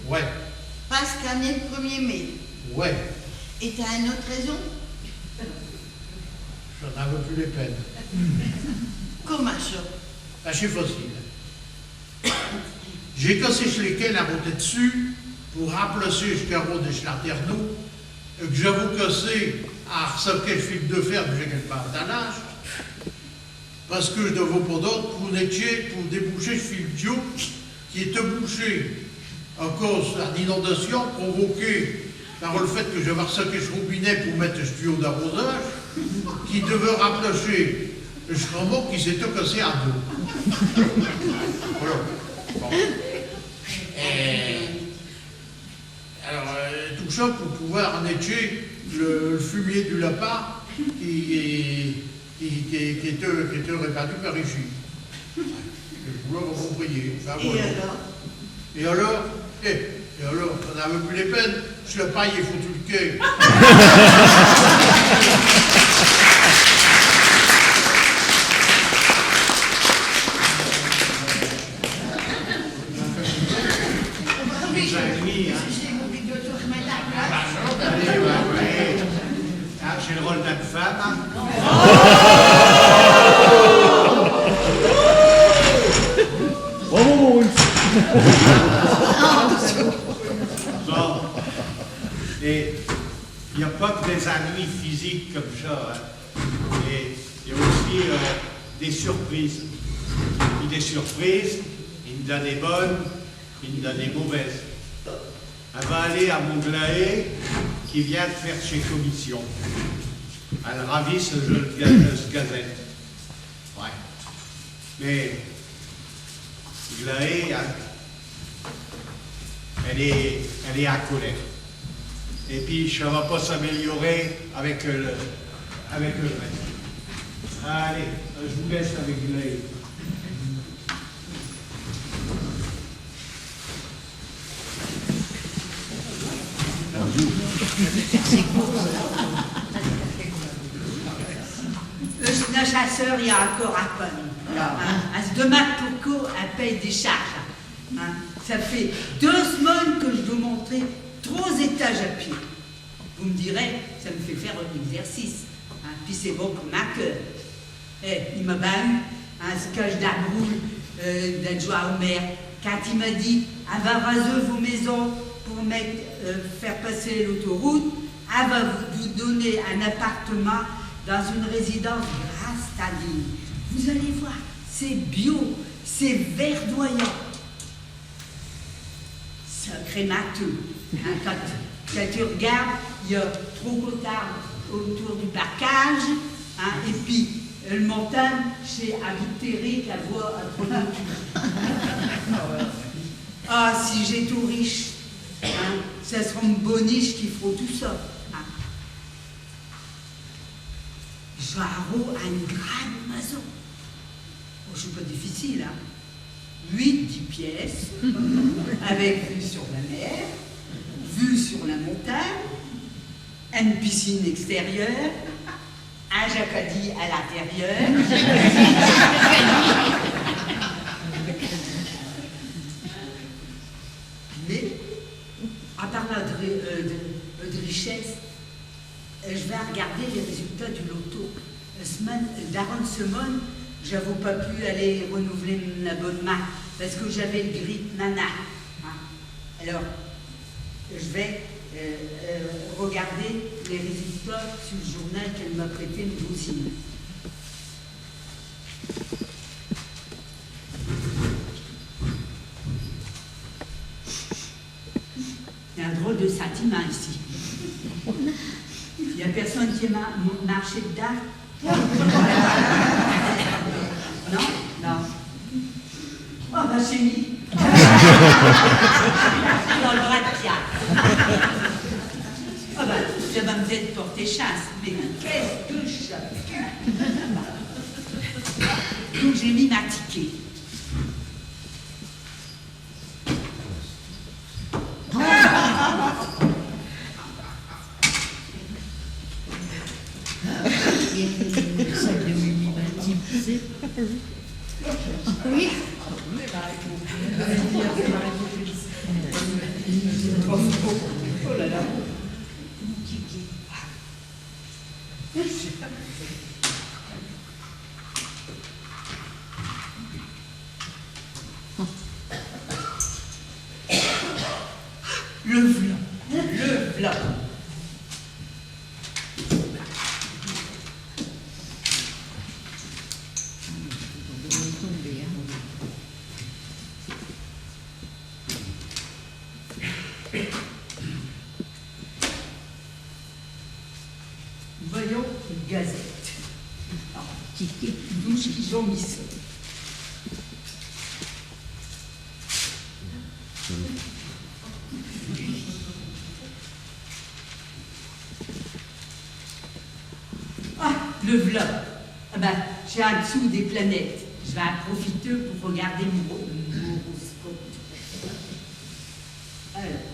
Ouais. Pasqu'in est l'premier mai. Ouais. Et t'as eune aute raison ? Cha n'in vaut pus l'peine. Commint cha ? Bah, ch'est facile. J'ai cassé ch' léquelle à botter d'sus pour remplacher ch' carreau de ch' lanterneau, euh, que j'avos cassé à arsaquer ch' fil de fer que j'ai quelque part dins l'âge, parce que j'n'avos pas d'aute pour nettier, pour déboucher ch' fil d'yau qui étot bouché à cause d'eune inondation provoquée par l'fait que j'avos arsaqué ch' robinet pour mette ch' tuyau d'arrosage, qui devot remplacher ch' rameau qui s'étot cassé in deux. Voilà. Bon. Euh, alors, euh, tout cha pour pouvoir nettier le, le fumier du lapin qui, qui, qui, qui étot, qui étot répandu par ichi. Vous l'avez compris, hein. Ben voilà. Et alors ? Et alors ? Eh, et alors, cha n'in vaut pus l'peine, ch' lapin, il est foutu d'quai. Allez, ouais, ouais. Ah, ch'est l'rôle d'eune femme, hein. Bravo, Maurice. Bon. Et y a pas que des ennuis physiques comme cha, hein. Et y a aussi, euh, des surprises. Et des surprises, i n'd'in a des bonnes, i n'd'in a des mauvaises. Alle va aller à mon Glaé qui vient d'faire ses commissions. Alle ravise ch' ga-, ch' gazette. Ouais. Mais Glaé, hein, alle est, alle est in colère. Et pis, cha va pas s'améliorer avec le, avec le reste. Allez, je vous laisse avec Glaé. Euh, ch' chasseur, i a incore à peine. Hein, à s' demander pourquoi i paye des charges. Hein, cha fait deux semaines que j' dos monter trois étages à pied. Vous m' direz, cha m' fait faire un exercice. Hein, pis ch'est bon pour m' cœur. Eh, i m'a bin eu, hein, ch' cage dins l' boule, euh, d'adjoint au maire, quand i m'a dit : « Avez rasé vos maisons pour mette, euh, faire passer l'autoroute, in va vous donner un appartemint dins eune résidence grasse, Tadine. Vous allez voir, ch'est biau, ch'est verdoyant. » Sacré matou. Hein, quand, quand tu regardes, i a trois cocardes autour du parcage, hein, et pis, euh, l' montagne, ch'est un bout d' terrain qu'in voit à trois mètes. Ah, si j'étos riche, hein, cha s'rot m' boniche qui f'rot tout cha. Hein. J'aros eune grande maison. Oh, ch'est pas difficile, hein. Huit, dix pièces, avec vue sur la mer, vue sur la montagne, eune piscine extérieure, un jacadi à l'intérieur. Mais, in parlant de ri-, euh, de, de richesse, euh, j' vas argarder les résultats du loto. Euh, semaine, euh, darant semaine, j'avos pas pu aller renouveler m'n abonnemint parce que j'avos l' grippe, nanana. Hein. Alors, j' vas Euh, euh, regardez les résultats sur le journal qu'elle m'a prêté, m' voisine. Y a un drôle de sentiment ichi. Y a personne qui est ma-, marché d'dins ? Non ? Non. Oh, bah, ch'est mi. Dins l' bras d' Pierre. Oh, bah, cha va p't-ête porter chance, mais qu'est-ce que cha pue ! Donc, j'ai mis m' ticket. Le v'là. Le v'là. Voyons l' gazette. Alors, qui, qui, d'où qu'i ont mis cha ? Ah, le v'là. Ah ben, ch'est in d'sous des planètes. J' vas in profiter pour regarder m' horo-, m' horoscope. Alors.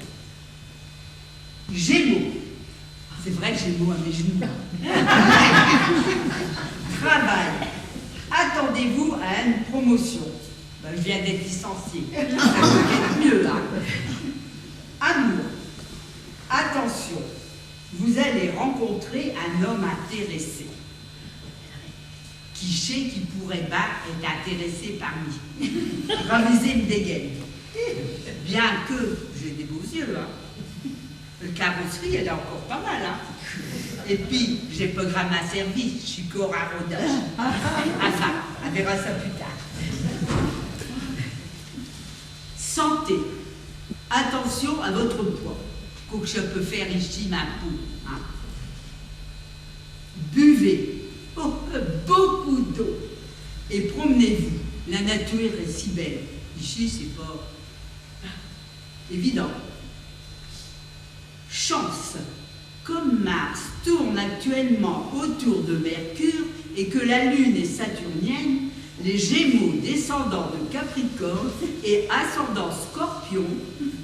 Gémeaux. Ch'est vrai que j'ai mau à mes genoux. Travail. Attendez-vous à une promotion. Ben, j' viens d'ête licencié. Cha peut qu'ête mieux, hein. Amour. Attention. Vous allez rencontrer un homme intéressé. Qui chait qui pourrait bin ête intéressé par mi ? Ravisez m' dégaine. Bien que j'ai des beaux yeux, hein. L' carrosserie, elle est incore pas mal, hein. Et pis, j'ai pas gramint servi, j' sus cor in rodage. Enfin, in verra cha pus tard. Santé. Attention à votre poids. Quo qu' cha peut faire ichi, m' peau, hein. Buvez, oh, beaucoup d'eau. Et promenez-vous. La nature est si belle. Ichi, ch'est pas évident. Chance. Comme Mars tourne actuellement autour de Mercure et que la Lune est saturnienne, les Gémeaux, descendant de Capricorne et ascendant Scorpion,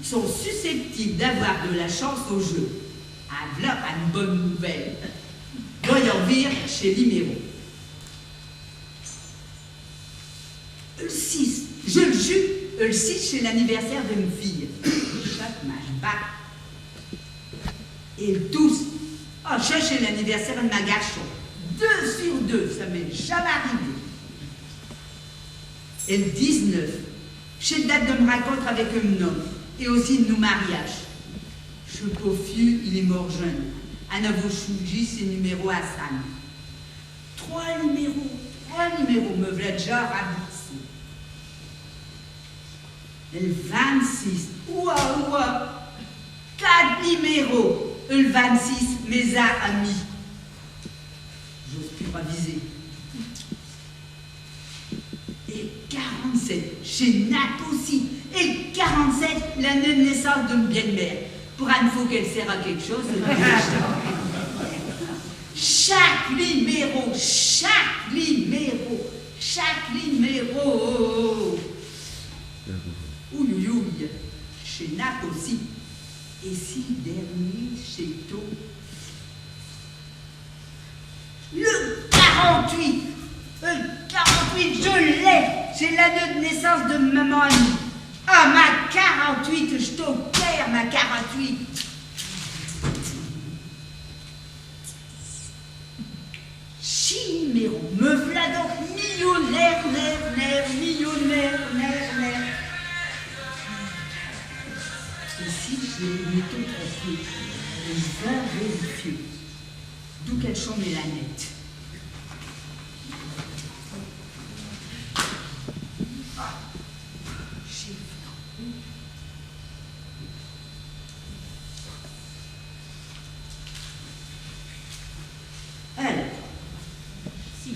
sont susceptibles d'avoir de la chance au jeu. Ah, v'là eune bonne nouvelle. Voyons vir chés niméros. El six, j' el jure, el six, ch'est l'anniversaire de m' fille. Cha, j' m'in bats. Et el douze, ah, cha, ch'est l'anniversaire de m' garchon. Deux sur deux, cha m'est jamais arrivé. Et el dix-neuf, ch'est l'date de m' rencontre avec m'n homme, et aussi de nou mariache. Ch' pauv' fiu, il est mort jeune. In avot choungé ses niméros insinme. Trois niméros, trois niméros, me v'là déjà remboursé. El vingt-six, oua, oua, quate niméros, el vingt-six, mes a à mi. J'ose pus raviser. Et quarante-sept, ch'est nin possibe. Et quarante-sept, l'année de naissance de m' bielle-mère. Pour eune fos qu'elle sert à quéque chose, elle est... Chaque niméro, chaque niméro, chaque niméro. Ouï, ouï, ouï, ch'est nin possibe. Et si l' dernier, ch'étot le quarante-huit. Le quarante-huit, je l'ai. Ch'est l'année de naissance de m' maman à mi. Ah, ma quarante-huit, j't'ai au cœur, ma quarante-huit. Six niméros, me v'là donc millionnaire, naire, naire, millionnaire, naire, naire. Et si Mettons trop peu. Ej vas vérifier. D'où qu'elle sont mes lorgnettes ? Ah, j'ai Alors,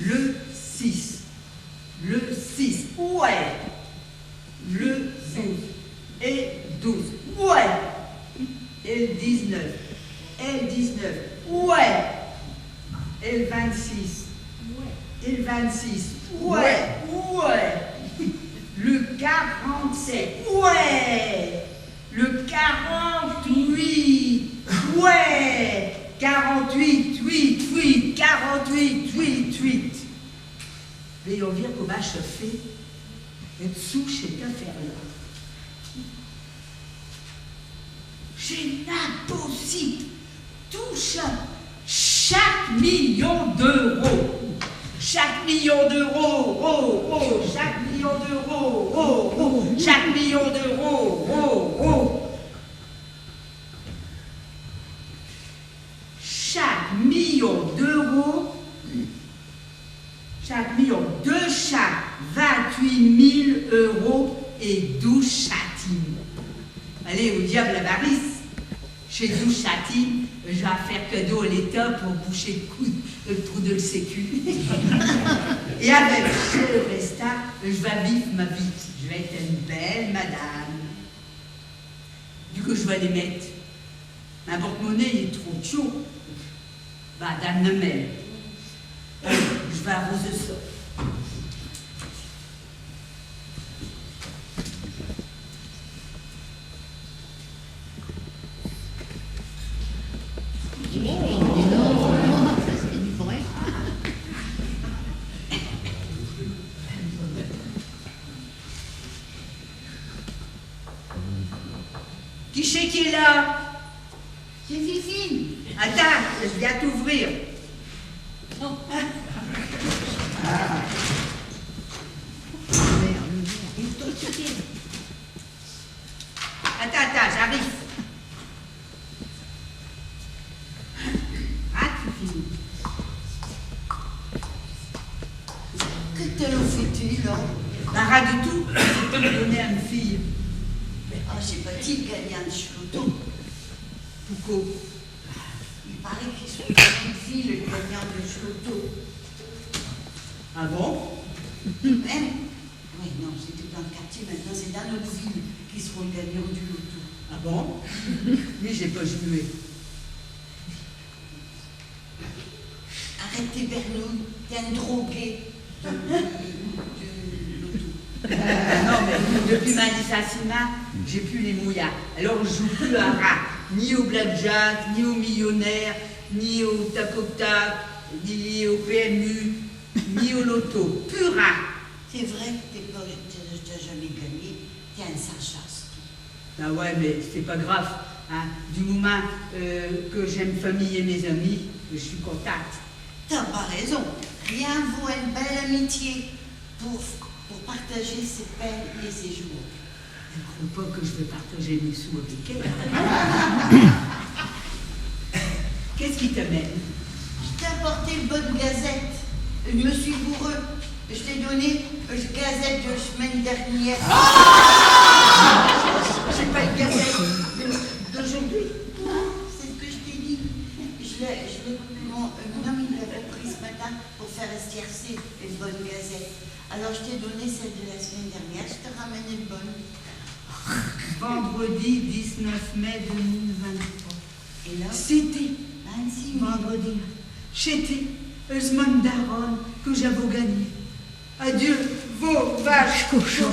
le six. Le six. Ouais. Le douze. Et douze. Ouais. Et le dix-neuf. Et le dix-neuf. Ouais. Et le vingt-six. Et le vingt-six. Ouais. Ouais. Le quarante-sept. Ouais. Le quarante-huit. Ouais. Quarante-huit, huit, huit. Quarante-huit, huit, huit. Mais on vient comme achevé. Et dessous, ch't affaire-là. Ch'est impossible. Tout cha, chaque million d'euros. Chaque million d'euros, oh, oh, chaque million d'euros, oh, oh, chaque million d'euros, oh, oh. Chaque million d'euros, chaque million, deux chats, vingt-huit mille euros et douze chatines. Allez, au diable l'avarice. Chés douze chatines, ej vas faire cadeau à l'État pour boucher le cou, le trou de l'Sécu. Et avec ch' reste-là, ej vas vif' ma vie. Ej vas ête eune belle madame. D'ù qu'ej vas les mette ? Min porte-monnaie, il est trop tiot. Bah, dins m' malle. Ej vas arroser cha. Qui ch'est qui est là ? Ch'est Fifine. Attinds, ej viens t'ouvrir. Attinds, attinds, j'arrive. Ah, Fifine. Que t'es là foutu, là ? Bah, rien du tout. Ch'est pour donner à m' fille. Ah, ch'est pas dit, gagnant du loto. Pourquoi ? I paraît qu'i s'rot gagnant eune ville, gagnant du loto. Ah bon ? Hein ? Oui, non, ch'étot dins l' quartier, maintenant ch'est dins l'aute ville qu'i s'rot gagnant du loto. Ah bon ? Mi, j'ai pas joué. Arrête tes bernouilles, t'es un drogué de, de, de loto. Ah non, mais depuis min licenciement, j'ai pus les moyens. Alors, j' joue pus à rien. Ni au blackjack, ni au millionnaire, ni au tac au tac, ni au P M U, ni au loto. Pus rien. Ch'est vrai que t'es pas, t'as, t'as jamais gagné, t'es un sans-chance. Ah ouais, mais ch'est pas grave, hein. Du momint, euh, que j'ai m' famille et mes amis, j' sus contente. T'as pas raison. Rien n' vaut eune belle amitié pour, pour partager ses peines et ses joies. Ne crois pas que j' vas partager mes sous avec elle. Qu'est-ce qui t'amène ? J' t'ai apporté l' bonne gazette. J' me sus gouré. J' t'ai donné, euh, l' gazette de l' semaine dernière. Ah ! Ch'est pas l' gazette de, d'aujourd'hui. Non, ch'est ch' que j' t'ai dit. J' l'ai, j' l'ai, mon, euh, mon homme, i l'avot pris ch' matin pour faire s' tiercé, l' bonne gazette. Alors, j' t'ai donné chelle de l' semaine dernière, j' t'ai ramèné l' bonne. Vendredi dix-neuf mai deux mille vingt-trois. Et là ? Ch'étot vendredi. Ch'étot, euh, ch' mondaron que j'avos gagné. Adieu, vos vaches, cochons.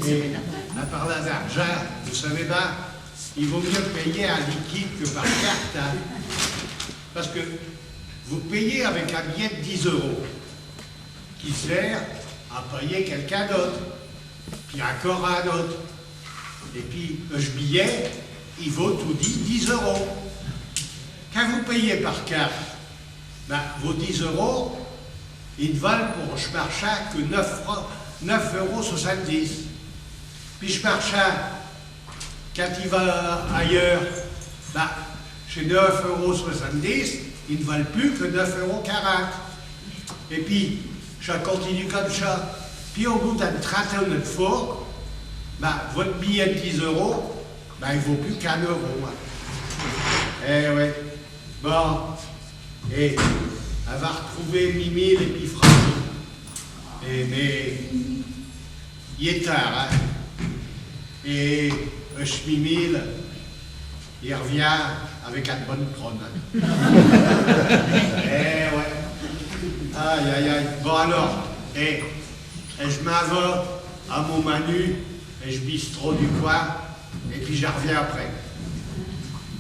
Et, à part là, d'argint, vous savez, ben, i vaut mieux payer in liquide que par carte, hein. Parce que vous payez avec un billet de dix euros qui sert à payer quelqu'un d'autre, puis encore un autre. Et pis, euh, ch' billet, i vaut toudis dix euros. Quand vous payez par carte, ben, vos dix euros, i n' valent pour ch' marchand que neuf francs, neuf euros soixante-dix. Pis ch' marchand, quand i va ailleurs, ben, chés neuf euros soixante-dix, i n' valent pus que neuf euros quarante. Et pis, cha continue comme cha. Pis au bout d'eune trentaine de fos, ben, vot' billet de dix euros, ben, i vaut pus qu'eun euro, hein. Eh ouais. Bon. Eh, in va retrouver Mimile et pis Francky. Eh, mais, il est tard, hein. Et, euh, ch' Mimile, i revient avec eune bonne prone. Eh ouais. Aïe, aïe, aïe. Bon alors, eh, eh, j' m'in vas à mon Manu, eh, ch' bistrot du coin, et pis j' reviens après.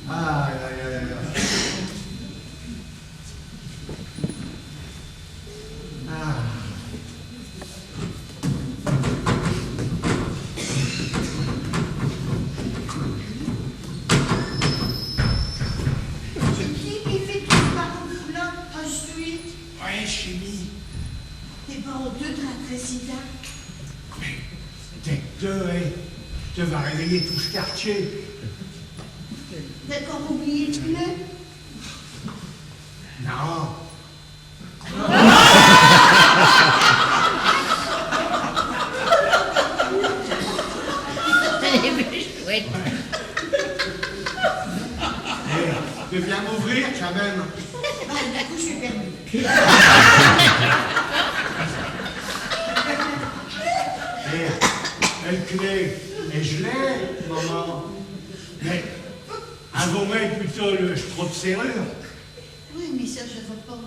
Aïe, aïe, aïe, aïe, aïe. Ah. Ch'est qui qui fait tout ch' barouchon-là, inch'ti ? Ouais, ch'est mi. T'es pas honteux de rintrer si tard ? Mais, t'es que deux, hein. Te vas réveiller tout ch' quartier. T'as cor oublié ch' clé ? Non. Elle est chouette. Eh, te viens m'ouvrir quand même. Bah, du coup, j' sus perdu. Eh, el clé, eh, j' l'ai, maman. Mais, avons-nous putôt ch' trau d' serrure ? Oui, mais cha, cha va pas.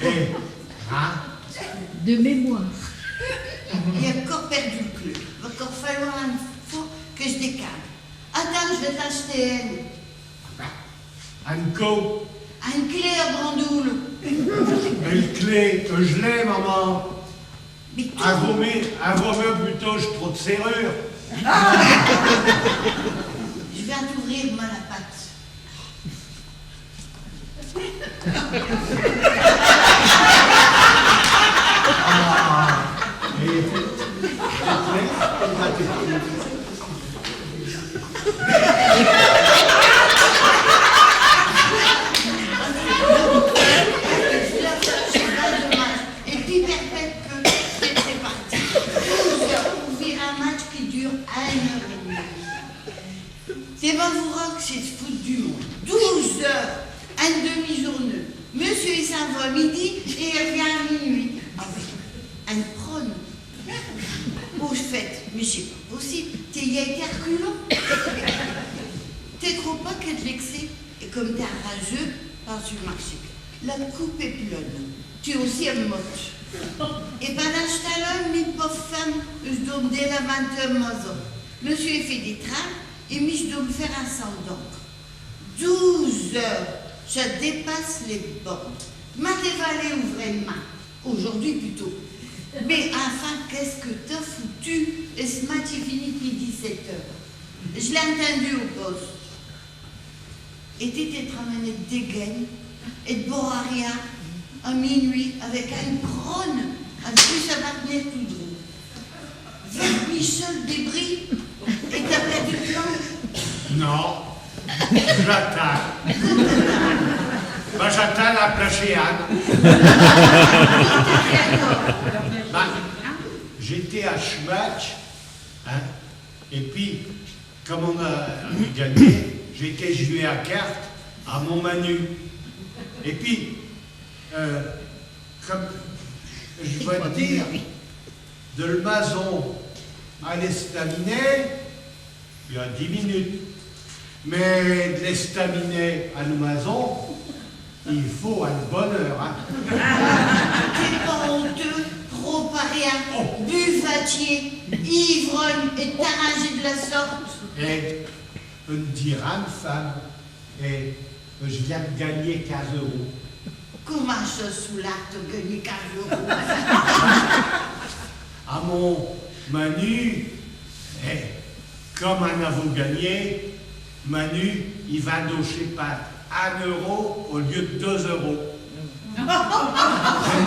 Eh, hein ? De mémoire. J'ai cor perdu l' clé. Va cor falloir eune fos que j' décale. Attinds, j' vas t'in acheter eune. Eune quo ? Eune clé à branle-doules. Mais l' clé, euh, j' l'ai, maman. Mais tout... Avons-nous, avons-nous putôt ch' trau d' serrure ? J' vas t'ouvrir, moi, l' patte. Et pis, perpète que ch'est parti. Douze heures pour vir un match qui dure eune heure et demie. Te m'avoueras que ch'est s' foute du monde. Douze heures, eune demi-journée. Monsieur i s'in va à midi et i revient à minuit. Avec eune prone. Au fait, mais ch'est pas possible, te y as été à reculons. Te cros pas que de l'excès, et comme t'es un rageux, par-dessus l' marché, la coupe est pleine. T'es aussi un moche. Et pindant ch' temps-là, mi pauv' femme, j' dos m' délaminter à m' mason. Monsieur i fait des travaux, et mi j' dos m' faire un sang d'encre. Douze heures, cha dépasse les bornes. Matin, fallot ouvrer d'main. Aujourd'hui putôt. Mais enfin, qu'est-ce que t'as foutu ? Et ch' match i finit d'pi dix-sept heures. J' l'ai intindu au poste. Et t'es, t'es te ramener d' dégaine et d' boire rien à minuit avec eune prone à l' plus savoir tenir tout drot. Vingt Michel Débris et t'as perdu l' plan ? Non. J'attinds. Bah, j'attinds la place Jeanne. Bah, j'étais à ch' match, hein, et pis, comme on a gagné, j'ai été jouer à cartes à mon Manu. Et pis, euh, comme, j' vas t' dire, de l' mason à l'estaminet, i a dix minutes. Mais de l'estaminet à l'maison, i faut à l'bonne heure, hein. T'es pas honteux, propre à rien, buvatier, ivrogne et t'arranger de la sorte. Eh, in dira à m'femme, eh, j'viens d'gagner quinze euros. Commint cha, Soulard, t'as gagné quinze euros ? Ah, mon Manu, eh, comme in avot gagné, Manu, i va indocher pinte un euro au lieu de deux euros. J'in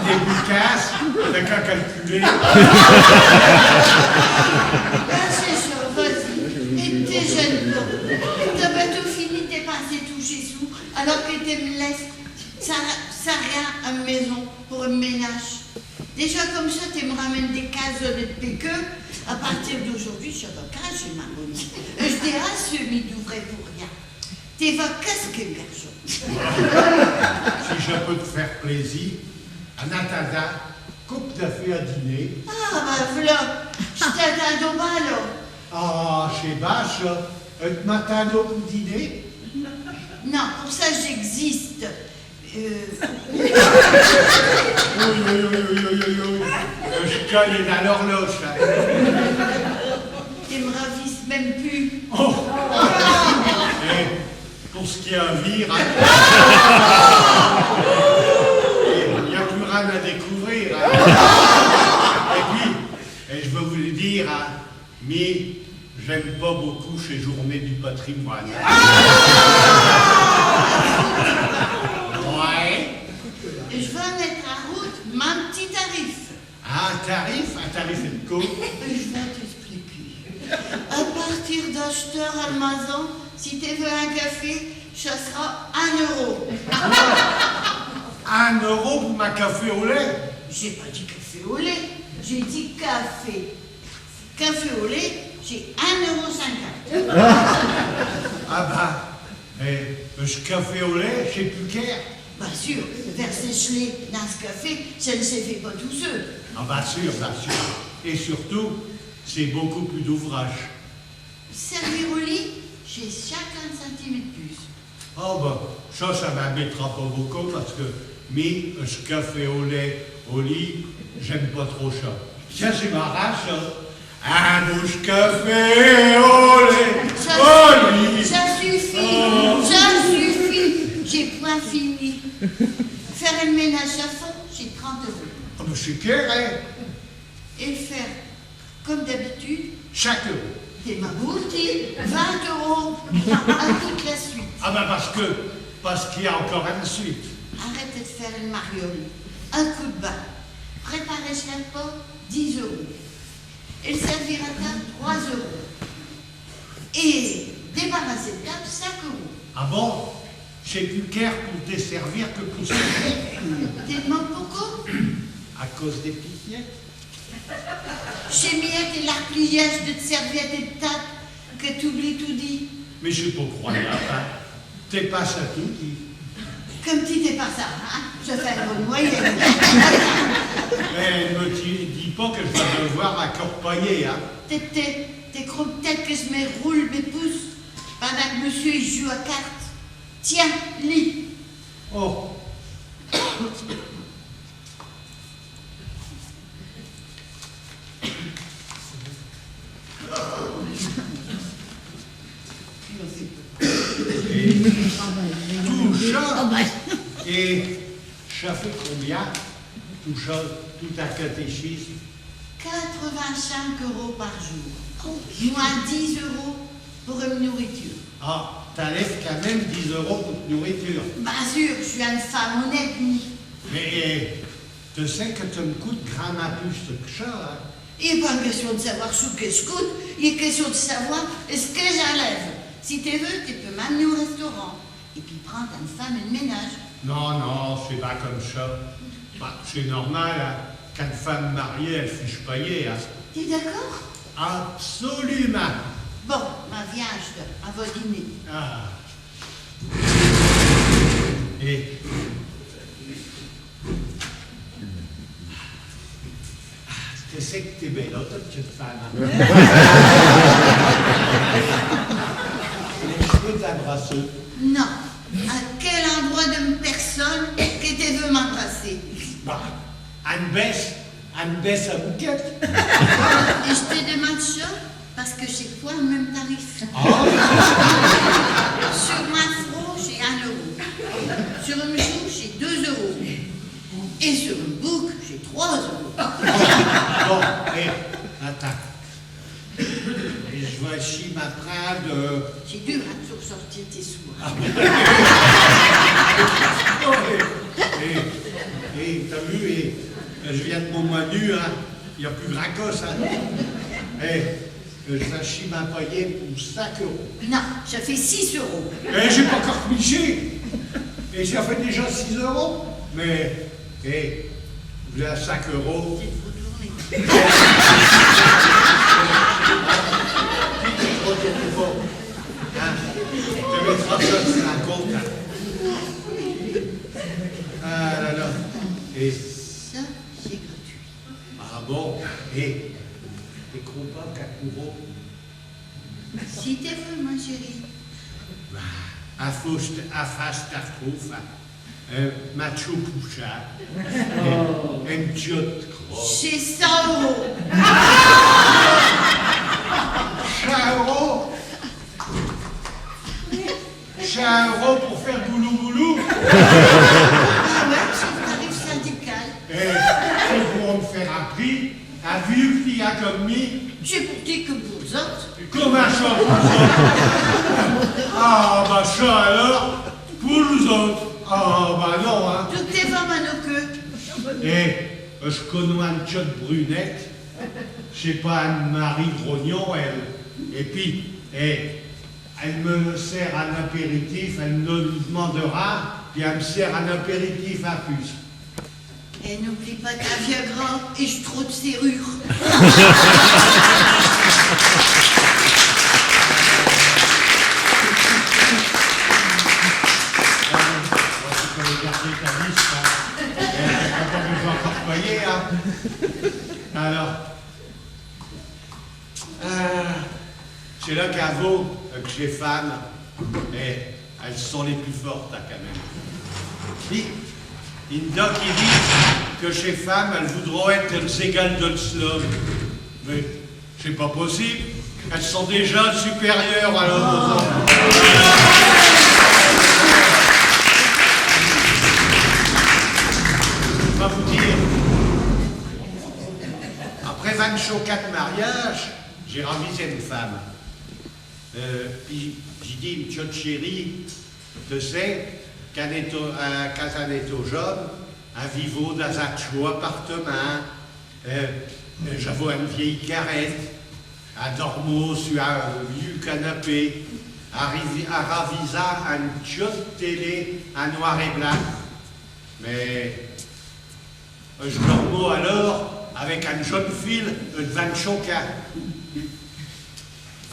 déboule quinze, t'as qu'à calculer. Lâche cha, vas-y, et te te gêne pas. T'as bientôt fini d'dépenser tous ches sous, alors que te m'laisses sans, sans rien à l'maison pour un ménage. Déjà comme cha, te m'ramènes des quinzaines ed péqueux. À partir d'aujourd'hui, cha va cracher, ma bonne. Euh, j'd'ai assez mis d'ouvrer pour rien. Te vas casquer, garchon. Si cha peut t'faire plaisi, in attindant, coupe, t'as fait à dîner. Ah, bah v'là, j't'attinds au bal, là. Ah, ch'est bin cha, euh, t'm'attinds au dîner ? Non, pour cha, j'existe. Euh. Oui, oui, oui. Euh, j'cale dins l'horloge, hein. Te m'ravisses même pus. Oh. Eh, pour ch'qui est à vir, hein. I n'y a pus rien à découvrir, hein. Et pis, eh, j'vas vous l'dire, hein, mi, j'aime pas beaucoup chés journées du patrimoine. Ouais. J'vas mette in route min p'tit tarif. Un tarif ? Un tarif ed quo ? J'vas t'expliquer. À partir d'asteur à l'maison, si te veux un café, cha s'ra un euro. Un euro pour min café au lait ? J'ai pas dit café au lait, j'ai dit café. Café au lait, ch'est un euro cinquante. Ah bah, eh, ch'café au lait, ch'est pus quer ? Bah sûr, verser ch'lait dins ch'café, cha n'se fait pas tout seu. Ah bah sûr, bah sûr. Et surtout, ch'est beaucoup pus d'ouvrache. Servir au lit, ch'est chinquante centimes ed pus. Ah bah, cha, cha m'imbêt'ra pas beaucoup parce que mi, ch'café au lait au lit, j'aime pas trop cha. Tiens, ch'est marrant, cha. Un bon ch'café au lait au lit. Cha suffit, cha suffit, j'ai point fini. Faire un ménage à fond, ch'est trente euros. Ah bah, ch'est quer, hein ? Et faire comme d'habitude. Chinq euros. Te m'aboutis, vingt euros à toute la suite. Ah ben parce que, parce qu'i a incore eune suite. Arrête ed faire el mariole. Un coup d'bas. Préparer ch'arpas, dix euros. Et servir à tape, trois euros. Et débarrasser l'tape, chinq euros. Ah bon ? Ch'est pus quer pour desservir que pour servir. Te d'mindes pourquoi ? À cause des pitiés. Ch'est mieux que l'arpliage ed serviettes et d'tapes que t'oublies toudis. Mais ch'est pas croyable, hein. T'es pas cha toudis. Comme ti, t'es pas cha, hein. J'fais eune bonne moyenne. Eh, me di, dis pas que j'vas devoir incore payer, hein. Te, te, te cros p'tête que j'me roule mes pouces pindant que monsieur i joue à cartes. Tiens, lis. Oh. Et tout cha, et cha fait combien, tout cha, tout un catéchisme ? Quatre-vingt-chinq euros par jour. Moins dix euros pour eune nourriture. Ah, t'inlèves quand même dix euros pour t'nourriture. Bah sûr, j'sus eune femme honnête, mi. Mais, eh, te sais que te m'coutes gramint pus que cha, hein ? I est pas question d'savoir ch'que j'coute, i est question d'savoir ch'que j'inlève. Si te veux, te peux m'amener au restaurant. Et pis prinde eune femme ed ménage. Non, non, ch'est pas comme cha. Bah, ch'est normal, hein, qu'eune femme mariée, all' fuche payée, hein. T'es d'accord ? Absolumint. Bon, bah, viens, j'te, in va dîner. Ah. Et Te sais que t'es belle, hein, ch'tiote femme, hein. Les ch'veux d'un Non. À quel indrot de m' personne que te veux m'embrasser ? Bah, eune baisse, eune baisse à bouquette. Et j' te deminde cha parce que chés foires, même tarif. Ah. Sur m' front, j'ai un euro. Sur m' joue, j'ai deux euros. Et sur m' bouque, j'ai trois euros. Bon, eh, attinds. Et j' vas chi m'apprinde, euh... Ch'est dur, hein, de sortir tes sous, hein. Ah. Oh, eh, eh, eh, t'as vu, eh, j' viens d' m' manu, hein, y a pus grand que cha, hein. Eh, euh, j' vas chi m'appayer pour chinq euros. Non, cha fait six euros. Eh, j'ai pas cor cmiché. Et cha fait déjà six euros. Mais, eh, v'là chinq euros. Vite, vous tournez. Vite, retourne au fond. Hein ? Te mettras cha sur un compte, hein. Ah là là. Et... Cha, ch'est gratuit. Ah bon ? Eh, te cros pas qu'in courot ? Si te veux, ma chérie. Bah, à force, à force, t'artrouves, hein. Euh, macho poucha. Euh, un tiot de crotte. Ch'est cent euros. Cent euros ? Cent euros pour faire boulou boulou ? Ah ouais, ch'est l' tarif syndical. Eh, ch'est pour me faire un prix. As vu, fille, hein, comme mi. Ch'est pour ti comme pour les autes. Comme un chat pour les autes. Ah, bah, cha alors, pour les autes. Ah, bah non, hein. Toutes tes femmes en ont que. Eh, euh, j' connos eune tiote brunette. Ch'est pas eune Marie Grognon, elle. Et pis, eh, elle me sert un apéritif, elle ne me demande rien, pis elle me sert un apéritif in pus. Et n'oublie pas tin Viagra et ch' trou de serrure. Allez, bon, tu peux garder ta liste, hein. Eh, t'as pas besoin de payer, hein. Alors. Ah, ch'est là qu'in vot, euh, que chés femmes, eh, elles sont les pus fortes, hein, quand même. I, i n'd'a qui disent que chés femmes, elles voudront ête les égales de l'homme. Mais ch'est pas possible. Elles sont déjà supérieures à l'homme. Va vous dire. Après vingt-cinq ans de mariage, j'ai ravisé m' femme. Euh, pis j'ai dit, m' tiote chérie, te sais, quand in étot, euh, quand in étot jonne, in vivot dins un tiot appartemint, euh, euh, j'avos eune vieille carette, in dormot su un viux canapé, in rivi-, in ravisant eune tiote télé in noir et blanc. Mais ej dormos alors avec eune jonne fille ed vingt-chinq ans.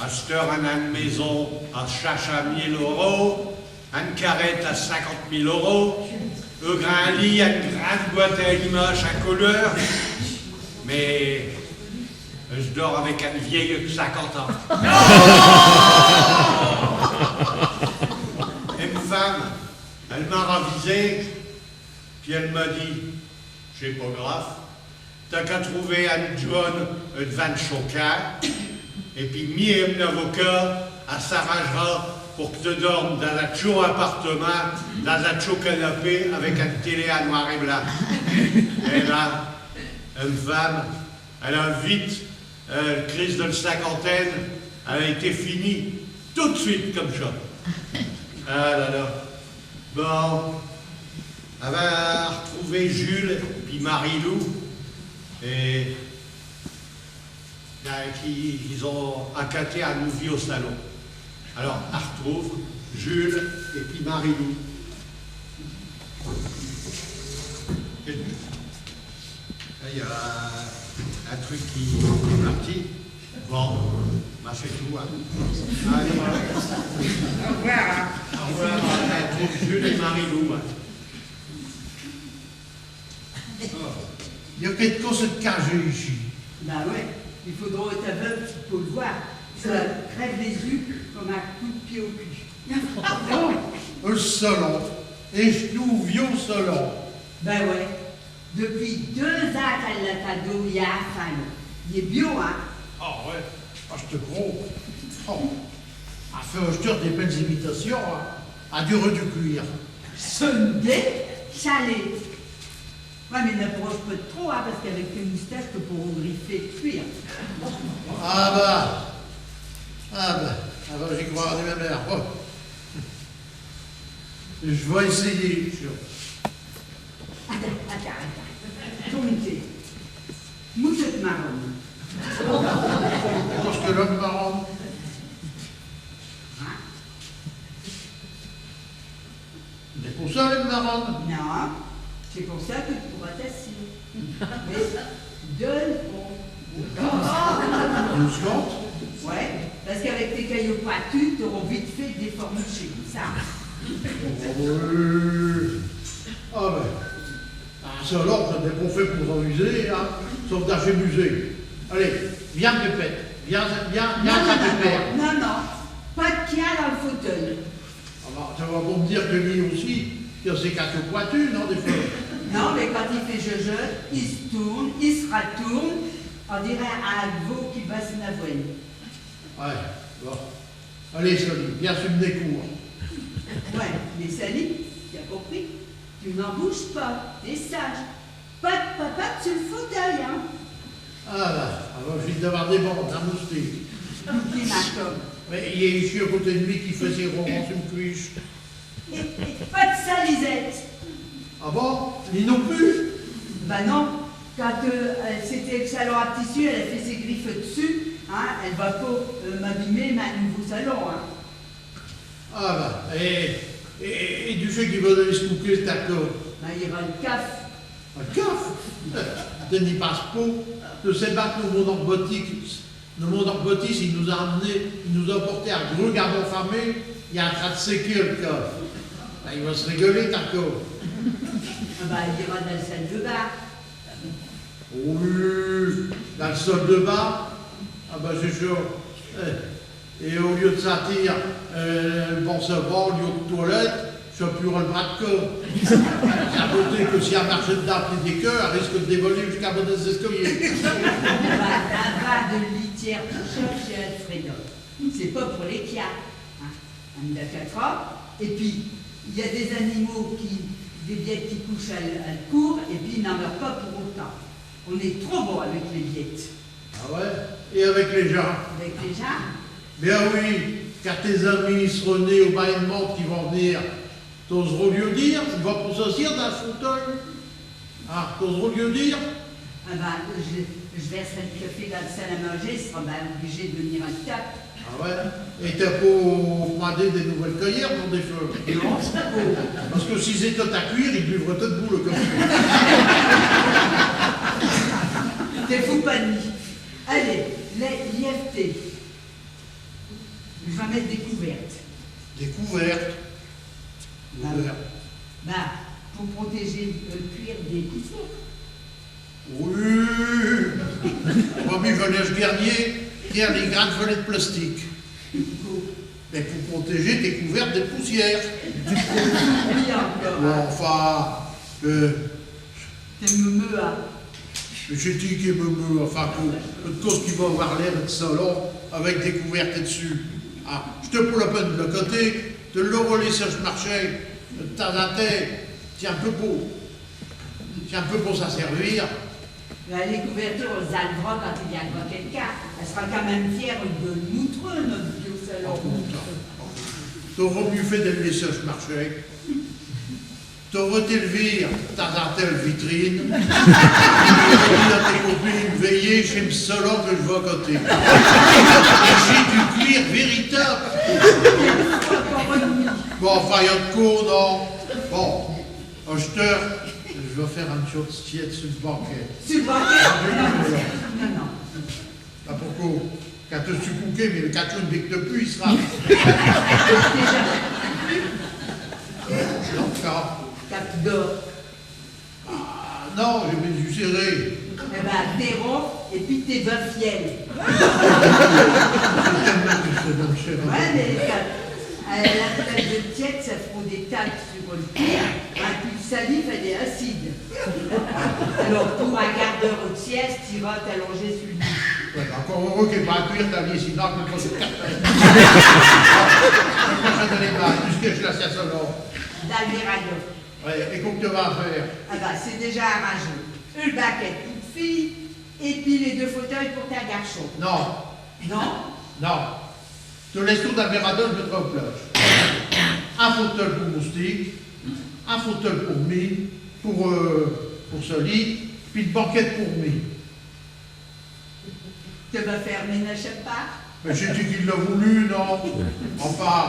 Asteur, in eune maison à chinq chinq mille euros, eune carette à chinquante mille euros, un grand lit, eune grande boîte à images à couleur. Mais ej dors avec eune vieille ed chinquante ans. Et m' femme, elle m'a ravisé, pis elle m'a dit : « Ch'est pas grave, t'as qu'à trouver eune jonne ed vingt-chinq ans, et pis mi et m'n avocat, in s'arringera pour que te dormes dins un tchiot appartemint, dins un tchiot canapé, avec eune télé in noir et blanc. » Eh ben, m' femme, elle a vite, euh, l' crise de l' cinquantaine, elle a été finie, tout d' suite, comme cha. Ah là là. Bon, elle a artrouvé Jules, pis Marie-Lou, et, ben, qui, ils ont acaté un nouviau salon. Alors, in artrouve Jules et pis Marie-Lou. Et là, y a un truc qui est parti. Bon, ben, ch'est tout, hein. Allez, voilà. Au revoir, hein. Au revoir, in artrouve Jules et Marie-Lou, hein. Oh. Y a quéqu' cosse ed cagé ichi. Ben ouais, i faudrot ête aveugle pour l' voir. Cha crève les yux comme un coup d'pied au cul. Oh, el salon, ech tout vieux salon. Ben ouais. Depuis deux ans qu'in l'a tadé, i a faim, là. Il est biau, hein ? Ah ouais, ah, j'te cros. Oh. In fait, j'te des belles imitations, hein. In dirait du cuir. Sunday, chalet. Ouais, mais n'approche pas trop, hein, parce qu'avec tes moustaches, te pourros griffer de cuir. Ah bah. Ah bah. Ah bah, j'y crois, même mère. Oh. J'vas essayer, tiens. Attends, attends, attends. Tourne-te. Mousse de marron. Parce que l'homme marron. Hein ? C'est pour ça, l'homme marron. Non, c'est pour ça que tu pourras t'asseoir. Mais donne pour. Une seconde ? Ouais, parce qu'avec tes caillots pointus, t'auras vite fait déformé le chéri, ça. Oui. Ah ben. Ah, cha alors, cha n'est pas fait pour s'amuser, hein, sauf d'en s'amuser. Allez, viens, Pépette, viens, viens, viens, non, non, non, Pépère. Non, non, pas de quia dans le fauteuil. Ah bah, cha va pas m'dire que li aussi, i a ses caillots pointus, non, des fois ? Non, mais quand i fait jojo, i s'tourne, i s'ratourne, in dirait un veau qui bat s'n avoine. Ouais, bon. Allez, Sally, viens sur mes cours. Ouais, mais Sally, t'as compris ? Tu n'en bouges pas, t'es sage. Pas de papate sur le fauteuil, hein ? Ah là, alors je viens d'avoir des bandes, hein, moustée. Qui, Malcolm ? Mais il est ici à côté de moi qui fait ses ronds sur une cuisse. Et, et pas de ça, Lisette. Ah bon ? Li non plus ? Bah non. Quand, euh, elle, c'était le salon à tissu, elle a fait ses griffes dessus, hein, elle va pas, euh, m'abîmer mon nouveau salon, hein. Ah bah, et, et, et d'ù ch'est qu'i va aller s'coucher, ch'tacot ? Bah, i ira à l'caf. À l'caf ? Te n'y pinses pas. Te sais pas que nos mondes en bâtisse, nos mondes en bâtisse, i nous a amené, i nous a apporté un gros gabon famé, il est in train d'séquer, l'caf. Bah, i va s'régaler, ch'tacot. Ah bah, i ira dins l'salle de bain. Oui, dins l'salle de bain. Ah bah, ch'est sûr. Eh. Et au lieu d'sintir, euh, bon savon, au lieu d'toilette, cha puera l'bras d'cou. Ch'est à côté que si in marche d'dins pus des queues, in risque d'dévaler jusqu'à bas des escaliers. Bah, in va de litière pour cha, ch'est effrayant. Ch'est pas pour les quias, hein. In a quatre ans, et pis, i a des animaux qui, des biêtes qui couchent à l', à l'cour, et pis i n'in meurt pas pour autant. In est trop bon avec les biêtes. Ah ouais ? Et avec les gins ? Avec les gins ? Bé oui, quand tes amis i s'ront nés ou bin eune montre qui va v'nir, t'oseras li dire, i va pas s'assire dins s'fauteuil. Ah, t'oseras li dire ? Ah bah, je, je verserai l'café dins l'salle à minger, i s'ra bin obligé d'venir à l'table. Ah ouais ? Et t'as pas commandé des nouvelles cuillères pour des feux ? Non, c'est pas. Parce que si ch'étot à cuire, i buvroait tout d'bouts l'café. Te fous pas d'mi. Allez, lève-te. J'vas mette des couvertes. Des couvertes ? Bah, couvertes. Bah, pour protéger l'cuir des poussières. Oui. Bon, mi, j'vas aller à ch'guernier, tiens, les grandes volets d'plastique. Pourquoi ? Bé, pour protéger tes couvertes des poussières. Oui, encore. Bon, enfin, euh, T'es meumeu, hein ? Mais ch'est qui qu'est meumeu, enfin, que, que quo qu'i va avoir l'air ed salon avec des couvertes dessus. Ah, ch'est pas la peine de l'acater, te l'auras laissé à ch'marché, ed temps in temps, tiens, un peu pour, tiens, un peu pour s'in servir. Mais les couvertures, in s'in servira quand i viendra quelqu'un. In s'ra quand même fiers de l'moutrer, not' vieux salon. T'auras mieux fait de l'laisser à ch'marché. T'auras été l'vir, ed temps in temps, à l'vitrine. T'auras dit à tes copines, veillez, ch'est m'salon que j'vas acater. Ch'est du cuir véritable. Bon, enfin, i a d'quo, non ? Bon, à ch't'heure, j'vas faire eune tiote sieste sur l'banquette. Sur l'banquette ? Non, non. Ah, pourquoi ? Quand te sus couché, mais l'catchou n'bicte pus, i s'ra. Non, car. Quand te dors. Ah, non, j'ai mes yux serrés. Eh ben, déronfle, et pis te vas fiel. Ouais, mais, euh, à la place de tiède, ça f'rot des tates sur le pied, hein, pis l'salive, alle est acide. Alors, pour un quart d'heure de sieste, t'iras t'allonger sur le lit. Ouais, bah, incore heureux qu'ch'est pas à cuire, t'as dit, sinon, j'm'in cause. J'm'in cause dins les mains, jusqu'à ch'là, ch'est à Salon. Dins l'Vérador. Ouais, et quo qu'te vas faire ? Ah bah, ch'est déjà arringé. El banquette pour t'fille, et pis les deux fauteuils pour tin garchon. Non. Non ? Non. Te laisses tout dins l'Vérador, j'mettrai au plache. Un fauteuil pour Moustique, un fauteuil pour mi, pour, euh, pour Soli, pis l'banquette pour mi. Te vas faire ménage à part ? Mais ch'est ti qui l'a voulu, non ? Enfin,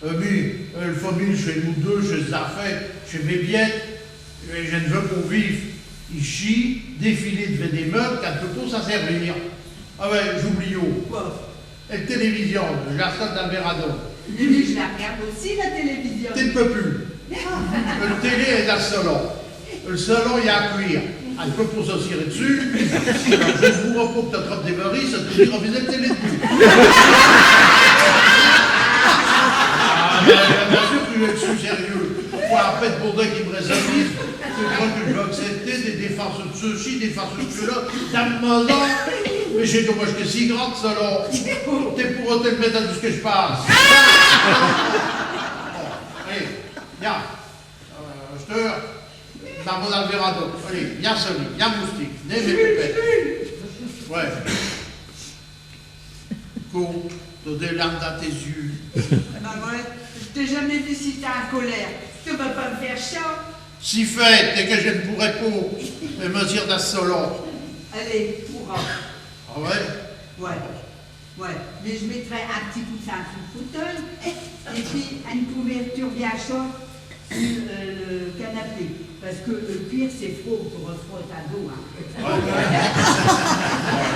euh, mi, euh, l'famille, ch'est nous deux, ch'est chés affaires, ch'est mes biêtes. Et j'n'veux pas vife ichi, défiler d'vant des meubes qu'in n'peut pas s'in servir. Ah ouais, j'oublios. Quoi ? El télévision, j'l'installe dins l'Vérador. Mais, mais j'la r'garde aussi, la télévision. Te n'peux pus. El télé est dins l'salon. L'salon, i a à cuire. In n'peut pas s'assiér dessus. J'voudros pas qu't'attrapes des varices à te dire à viser l'télé debout. Ah, mais, mais bien sûr que j'sus sérieux. Quoi, après, pour dire qu'i m'reste à vife, te cros que j'vas accepter des, des farces de cheuchi, des farces de chela, dins m'maison ? Mais ch'est dommache que ch'est si grand, ch'salon. Te pourros te l'mette à tout ch'que j'passe. Bon, allez, viens. Euh, j'te, dins l'Vérador. Allez, viens, Soli, viens, Moustique, viens, mes pépètes. Ouais. Quo, t'as des larmes dins tes yux. Bah ouais, j't'ai jamais vu si té in colère. Te vas pas m'faire cha. Si fait est que j'n'pourros pas, mais m'assiér dins ch'salon. Allez, t'pourros. Ah ouais ? Ouais, ouais. Mais j'mettrai un p'tit coussin su l'fauteuil, et pis eune couverture bien chaude su, euh, l'canapé. Pasque l'cuir, ch'est frod, t'auras frod à dos, hein. Ah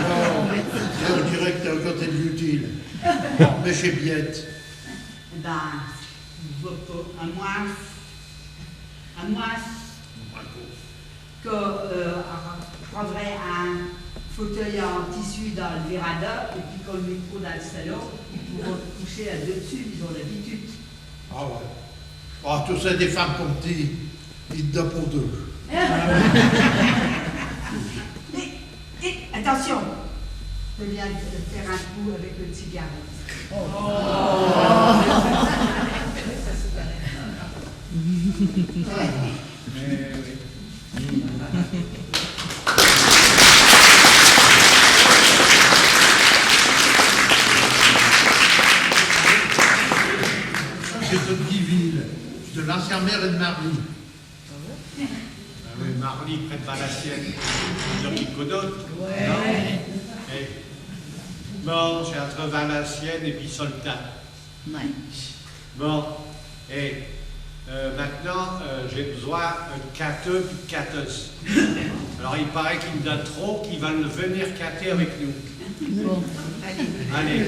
non, on dirait que t'es à côté de l'utile. Bon, mais ch'est biête. Ben, j'vos pas, à moins, à moins que, euh, j'prindrai un fauteuil in tissu dins l'Vérador, et pis qu'in l'mettrot dins l'salon, i pourront s'coucher à deux d'sus, is ont l'habitude. Ah ouais. Ah, te sais, des femmes comme ti, i t'donnent pour deux. Mais, eh, attintion, je viens de faire un trou avec l'cigarette. Oh. Ch'est eune vieille ville, ch'est l'ancien maire ed Marly. Ah oui, Marly, près d'Valassienne. Dis donc, i connot. Ouais. Non ? Eh. Bon, ch'est intré Valassienne et pis Soltat. Ouais. Bon, et, euh, maintenant, euh, j'ai besoin, euh, de cateux pis de cateuses. Alors, i paraît qu'i n'd'a trop qui veul'n't venir cater avec nous. Bon. Allez,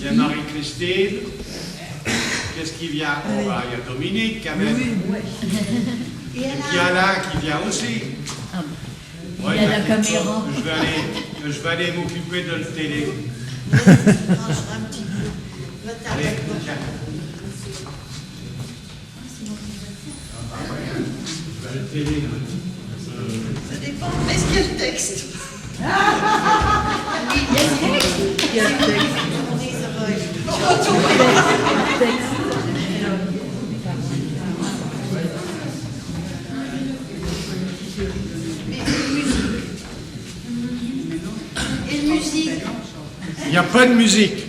i a Marie-Christine. Qu'est-ce qui vient ? Oh, bah, i a Dominique, quand même. Oui, oui. Et pis Alain qui vient aussi. Ah bon. Ouais, i a la caméra. J'vas aller, j'vas aller m'occuper de l'télé. Allez, tiens. Ah, bah ouais, hein. J'vas aller télé, là. Euh. Ça dépend. Est-ce qu'il y a le texte ? Oui, il y a le texte. Il y a le texte. Et musique. I a pas d'musique.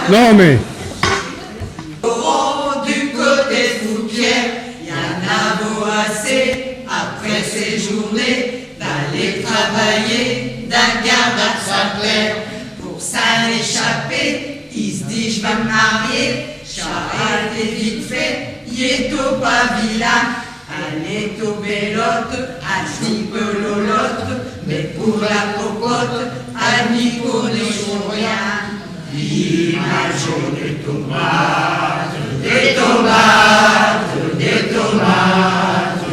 Non, mais... Au rond du côté Fouquière, i in avot assez, après ses journées, d'aller travailler, d'un garde à sa terre. Pour s'in échapper, i s'dit, j'vas m'marier, cha a été vite fait, i étot pas vilain. Alle étot belote, un p'tit peu lolote, mais pour la popote, alle n'y connachot rien. Pis, mais j'in ai des tomates, des tomates, des tomates,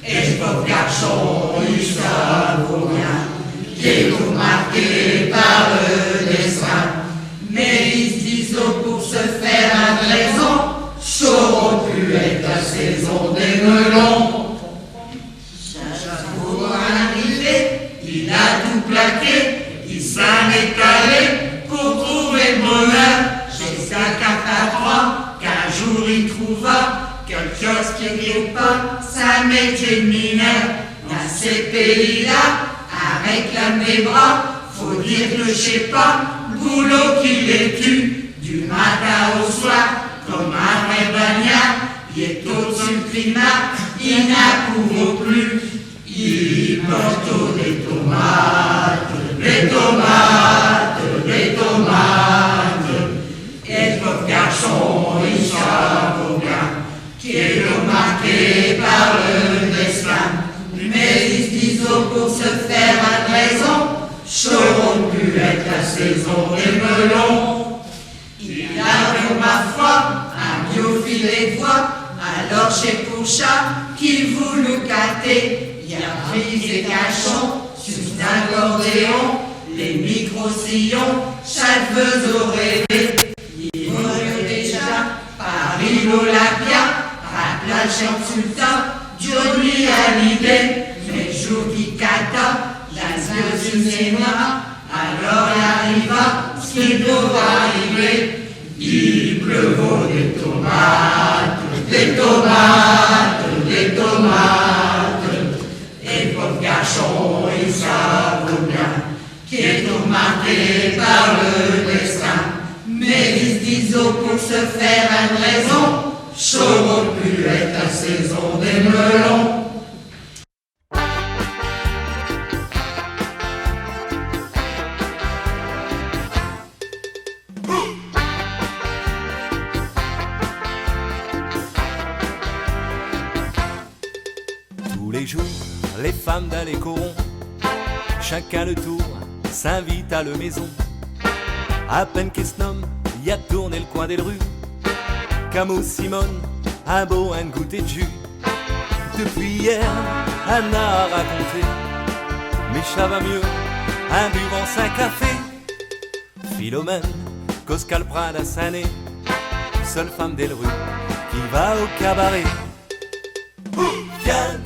et ch'pauv' garchon, i savot rien, qu'étot marqué par l'estreinte. Mais Riez pas, cha m'étonne, mineur. Dins ches pays-là, à réclamer des bras, faut dire que j' sais pas, boulot qu'il est tu, du matin au soir, comme un vrai bagnard, il est au-dessus du primat, il n'in pouvot plus. I portot des tomates, des tomates, des tomates. Et l' pauv' garchon, i savot bien qu'il est marqué par l' destin. Mais i s' disot pour s' faire eune raison, ch' n'sarot pus ête l' saison des melons. Il avot, ma foi, un biau filet d' voix, alors ch'est pour cha qu'i voulut l' cater. I a pris ses cachons sur s' accordéon, les micros-sillons, cha l' faisot rêver. I voyot déjà Paris, l'Olympia, Raplage, Champs-Sultan, Johnny Hallyday, mais l' jour qu'i cata, dins l' cinéma, alors i arriva ch' qui devot arriver. I pleuvot des tomates, des tomates, des tomates. Et l' pauv' garchon, i savot bien qu'il est marqué par l' destin. Mais i s' disot pour s' faire eune raison, ch' n'sarot pus ête l' saison des melons. Tous les jours, les femmes dins les corons, chacun le tour, s'invitent à l' maison. À peine que s' homme i a tourné l' coin des rues, qu'in mot Simone, un bot, eune goutte de jus. Depuis hier, alle in a raconté, mais cha va mieux in buvant sin café. Philomène, cause qu'alle prind dins sin nez, seule femme des rues qui va au cabaret. Viens